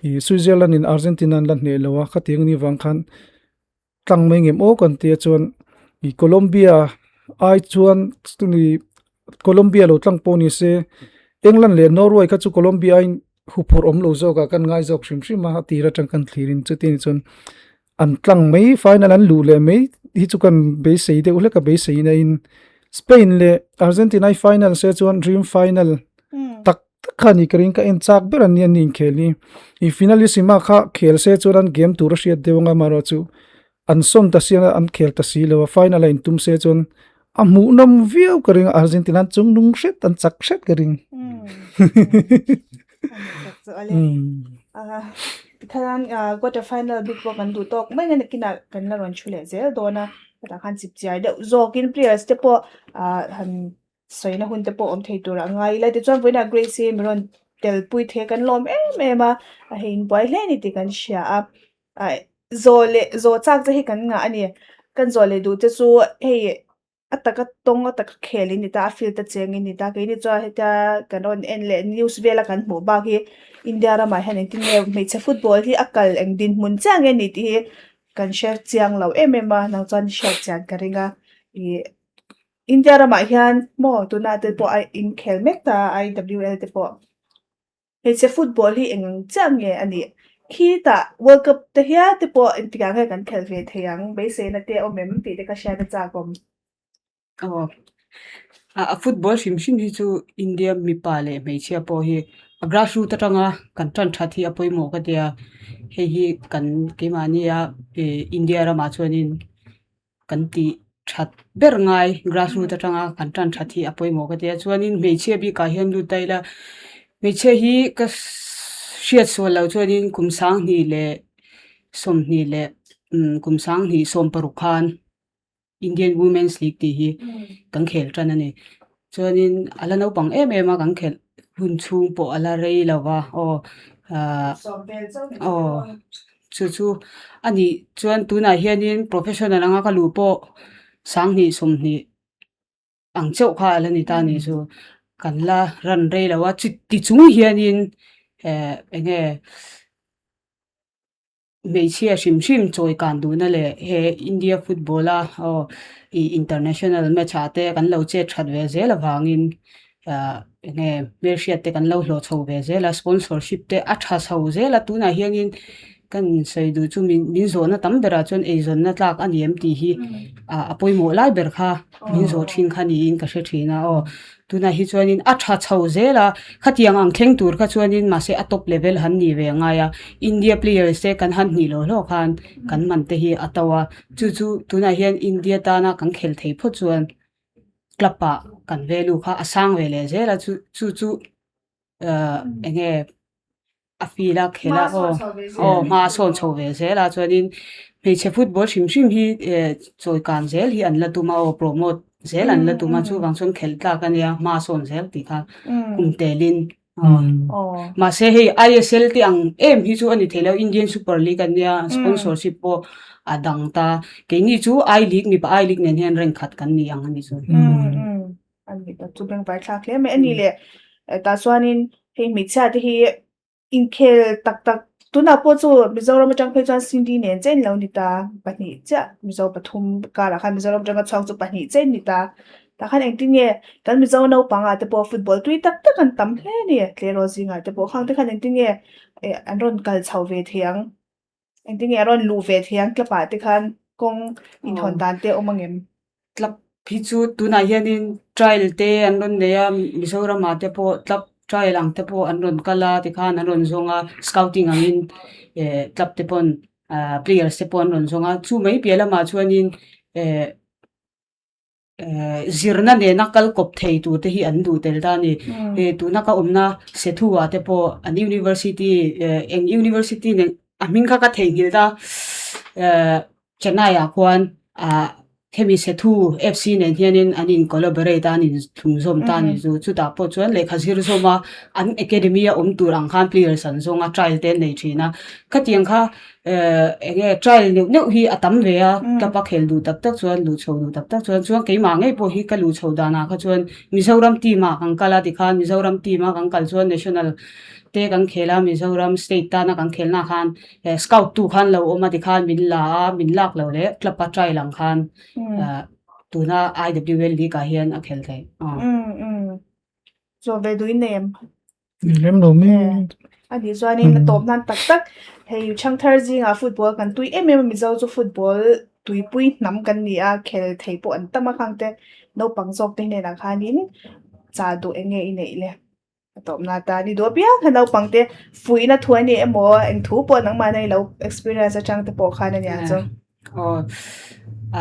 Speaker 3: ih Switzerland in Argentina an la hneh lo a khatiang anih vang khan. tlang mai ngem aw kan tia chuan ih Colombia ai chuan chutani Colombia lo tlang pawh ni se England leh Norway kha chu Colombia aiin huphurh awm lo zawk ah kan ngai zawk hrim hrim a a tir atang kan thlir in chutin chuan an tlang mai final an luh leh mai hi chu kan beisei deuh hlek a beisei na in Spain leh Argentina hi final se chuan dream final tak tak kha ni ka ring ka en chak ber an ni an ni inkhel hi ih finalissima kha khel se chuan an game tur a hriat deuh anga amaherawh chu an sawn ta si a an khel ta si lo a final a intum se chuan a hmuhnawm viau ka ring a Argentina an chung nung hret an chak hret ka ring.
Speaker 1: Tikhan quarter final bik pawh kan duh tawk mai a nakinah kan la rawn thu leh zel dawn a hetah khan chip chiar deuh zawkin players te pawh ah han sawina hun te pawh awm thei tur a ngai ila tichuan vawiinah Grace hi min rawn tel pui thei a kan lawm em em a a hei inbuai hle a ni tih kan hria a ah zawh leh zawh chak te hi kan ngah a ni kan zawh leh duh te chu hei. A taka tawng a taka khel in ni ta a field a cheng in ni ta keini chuan hetia kan rawn en leh news vela kan hmuh bak hi India ramah hian engtin nge hmeichhe football hi a kal eng dinhmun chiah nge ni tih hi kan hre chiang lo em em a nang chuan hriat chian ka ring a ih India ramah hian maw tunah te pawh a inkhel mek ta a I_W_L te pawh. Hmeichhe football hi eng ang chiah nge a nih? Khitah World Cup te hial te pawh engtikah nge kan khelh ve thei ang? Beiseina te a awm em tih te ka hriat a chak awm.
Speaker 2: Aw, a football hrim hrim hi chu India mipa leh hmeichhia pawh hi a grassroot atanga kan tan that hi a pawimawh ka tia. Hei hi kan keimahnia ih India ramah chuanin kan tih that ber ngai grassroot atanga kan tan that hi a pawimawh ka ti a chuanin hmeichhia bikah hian lut ta ila hmeichhia hi ka hriat sual loh chuanin kum sanghnih leh sawmhnih leh umm kum sanghnih sawm paruk khan Indian Women's League tih hi kan khel tan a ni chuanin a la naupang em em a kan khelh hun chhung pawh a la rei lo va aw ahh aw. Chu chu a nih chuan tunah hianin professional anga ka luh pawh sanghnih sawmhnih ang chauh kha a la ni ta a nih chu. Kan la run rei lo a, chuti chung hianin eh eng nge hmeichhia hrim hrim chawi kan duhna leh he India football a aw ih international match ah te kan lo chet that ve zel avangin ah eng nge hmelhriat te kan lo hlawh chho ve zel a sponsorship te a tha chho zel a tunah hianin kan sawi duh chu min min zawhna tam berah chuan eizawnna tlak a ni em tih hi ah a pawimawh lai ber kha min zawh thin kha niin ka hre thin a aw tunah hi chuanin a tha chho zel a khatiang ang thleng tur kha chuanin mahse a top level han ni ve angai a India players te kan han hnih loh hlawh khan kan man te hi a to a chu chu tunah hian India tana kan khel thei phawt chuan. Club ah kan value kha a sang ve leh zel a chu chu chu ahh eng nge a field a khelh a aw aw hma a sawn chho ve zel a chuanin hmeichhe football hrim hrim hi eh chawi kan zel hi an la tum a aw promote zel an la tum a chuvang chuan khelh tlak a nia hma a sawn zel tih kha kum telin. Mahse hei ISL te ang em hi chu a ni thei lo Indian Super League a nia sponsorship pawh a dang ta keini chu I League mipa I League nen hian rank khat kan ni ang a ni chu.
Speaker 1: A ni tak chu bengvai thlak hle mai a ni le tah chuanin hei hmeichhia te hi Inkhel tak tak tunah pawh chu Mizoram atang phei chuan Sindhi nen chiah in lo ni ta, pahnih chiah Mizo pathum karah khan Mizoram atanga chhuak chu pahnih chiah in ni ta. Tah khan engtin nge kan Mizo naupangah te pawh football tui tak tak an tam hle a ni, tleirawl zingah te pawh khang te khan engtin nge eh an rawn kal chho ve thei ang. Engtin nge a rawn luh ve thei ang club ah te khan kawng inthawn dan te a awm angem?
Speaker 2: Club hi chu tunah hianin trial te an rawn nei a, Mizoram ah te pawh club trial ang te pawh an rawn kal a tikhan an rawn zawng a, scouting angin eh club te pawn ah players te pawh an rawn zawng a, chu mai piah lamah chuanin eh Zirna nena kal kawp thei tur te hi an duh tel ta a ni. Hei tuna ka awmna Sethu ah te pawh an university eng university nen a hming kha ka theihnghilh ta Chennai ah khuan ah hemi Sethu FC nen hianin an in collaborate a an in thlung zawm ta a ni chu. Chutah pawh chuan lehkha zir zawm a an academy a awm tur ang khan players an zawng a trial te an nei thin a. Khatiang kha Eh eng nge trial neuh neuh hi a tam ve a club a khel duh tak tak chuan luh chho duh tak tak chuan chuan keimah ngei pawh hi ka luh chho danah kha chuan Mizoram team ah kan kal a tikhan Mizoram team a kan kal chuan national te kan khel a Mizoram state tana kan khelna khan eh scout tu khan lo awm a tikhan min la a min lak loh leh club a trial ang khan ah tuna I_W_L league ah hian a khel theih.
Speaker 1: Chaw ve duh in nei em?
Speaker 3: Ni lem lo mai.
Speaker 1: A nih chuanin a tawp nan tak tak hei Chhangthar zingah football kan tui em em a Mizo chu football tuipui hnam kan ni a khel thei pawh an tam a khang te naupang zawk te hnenah khanin cha duh eng nge i neih le a tawp na atan i duh apiang kha naupang te fuihna thu a ni emaw eng thu pawh nangmahna i lo experience atang te pawh khan a nia chu.
Speaker 2: Aw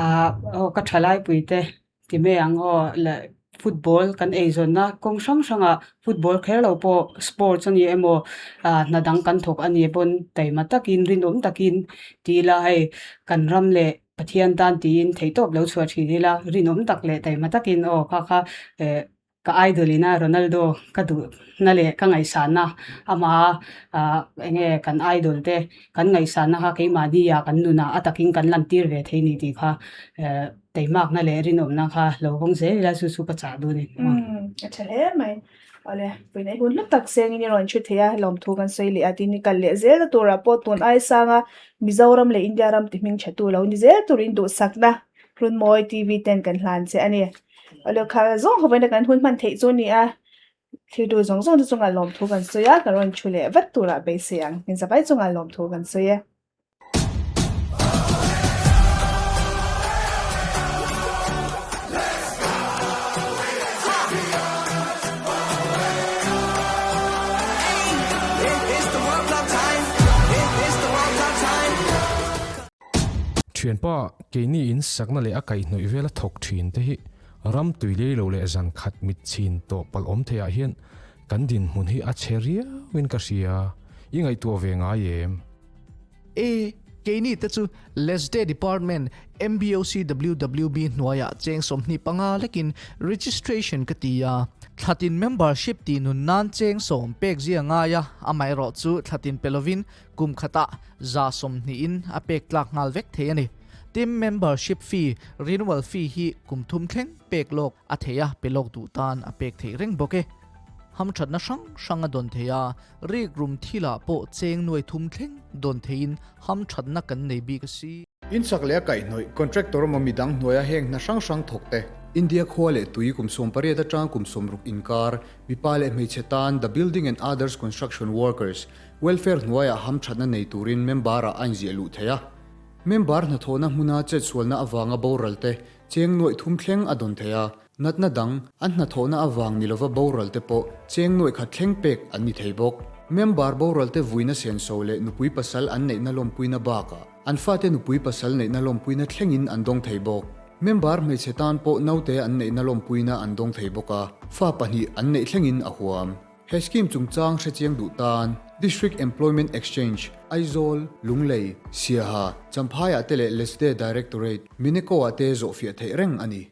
Speaker 2: ah aw ka thalaipui te Ti mai ang aw, leh football kan eizawnna kawng hrang hrangah football kher lo pawh sports a ni emaw ah hna dang kan thawk a ni pawn taima takin rinawm takin ti ila hei kan ram leh Pathian tan tiin theihtawp lo chhuah thin ila rinawm tak leh taima takin aw kha kha eh. Ka idol ina Ronaldo ka duhna leh ka ngaihsanna ama enge kan idol te kan ngaihsanna kha keimahni ah kan nunah a takin kan lantir ve thei ni tih kha teimakna leh rinawmna kha lo vawng zel ila chu chu ka chah duh a ni.
Speaker 1: Umm a tha hle mai. Awle puina i hun hlu tak sengin i rawn thu thei a lawmthu kan sawi leh a tin i kal leh zel na turah pawh tun aisanga Mizoram leh India ram ti hming tha tu lo ni zel turin duhsakna Runmawi TV ten kan hlan che a ni. Awle kha zawng ho vawiin a kan hun hman theih chu a ni a, thiltu zawng zawng te chungah lawmthu kan sawi a, kan rawn thu leh vat turah beisei ang. Hmingzavai chungah lawmthu kan sawi e.
Speaker 8: Thianpa, keini in sakna leh a kaihhnawih vela thawk thin te hi ram tui lei lo leh zan khat mit chhin tawh palh awm theiah hian kan dinhmun hi a chhe riauin ka hria, i ngaihtuah ve ngai em?
Speaker 9: E, keini te chu Lesde Department MBOCWWB hnuaiah cheng 25 lekin registration ka ti a, thlatin membership tih nun nan cheng sawm pek zia ngai a, amaherawh chu thlatin pe lovin Kum khatah 20% a pek tlak nghal vek thei a ni. Team membership fee, renewal fee hi kum thum thleng pek lawk a thei a, pe lawk duh tan a pek theih reng bawk e. Hamthatna hrang hrang a dawn thei a, rikrum thilah pawh cheng nuai thum thleng dawn theiin hamthatna kan nei bik a si.
Speaker 6: Insak leh a kaihhnawih, contractor emaw midang hnuaia heng hna hrang hrang thawk te. India khua leh tui kum 18 atang kum 60 inkar, mipa leh hmeichhe tan The Building and Others Construction Workers, Welfare hnuaiah hamthatna nei turin member-ah a inziah luh theih a. Member hnathawhna hmuna chetsualna avanga boral te cheng nuaih thum thleng a dawn thei a, natna dang, an hnathawhna avang ni lova boral te pawh cheng nuaih khat thleng pek an ni thei bawk. Member boral te vuina senso leh nupui pasal an neihna lawmpuina bakah an fate nupui pasal neihna lawmpuina thlengin an dawng thei bawk. Member hmeichhe tan pawh naute an neihna lawmpuina an dawng thei bawk a, fa pahnih an neih thlengin a huam. He scheme chungchang hrechiang duh tan District Employment Exchange, Aizawl, Lunglei, Siaha, Champhaiah te leh Lesde Directorate, Mineko-ah te zawhfiah theih reng a ni.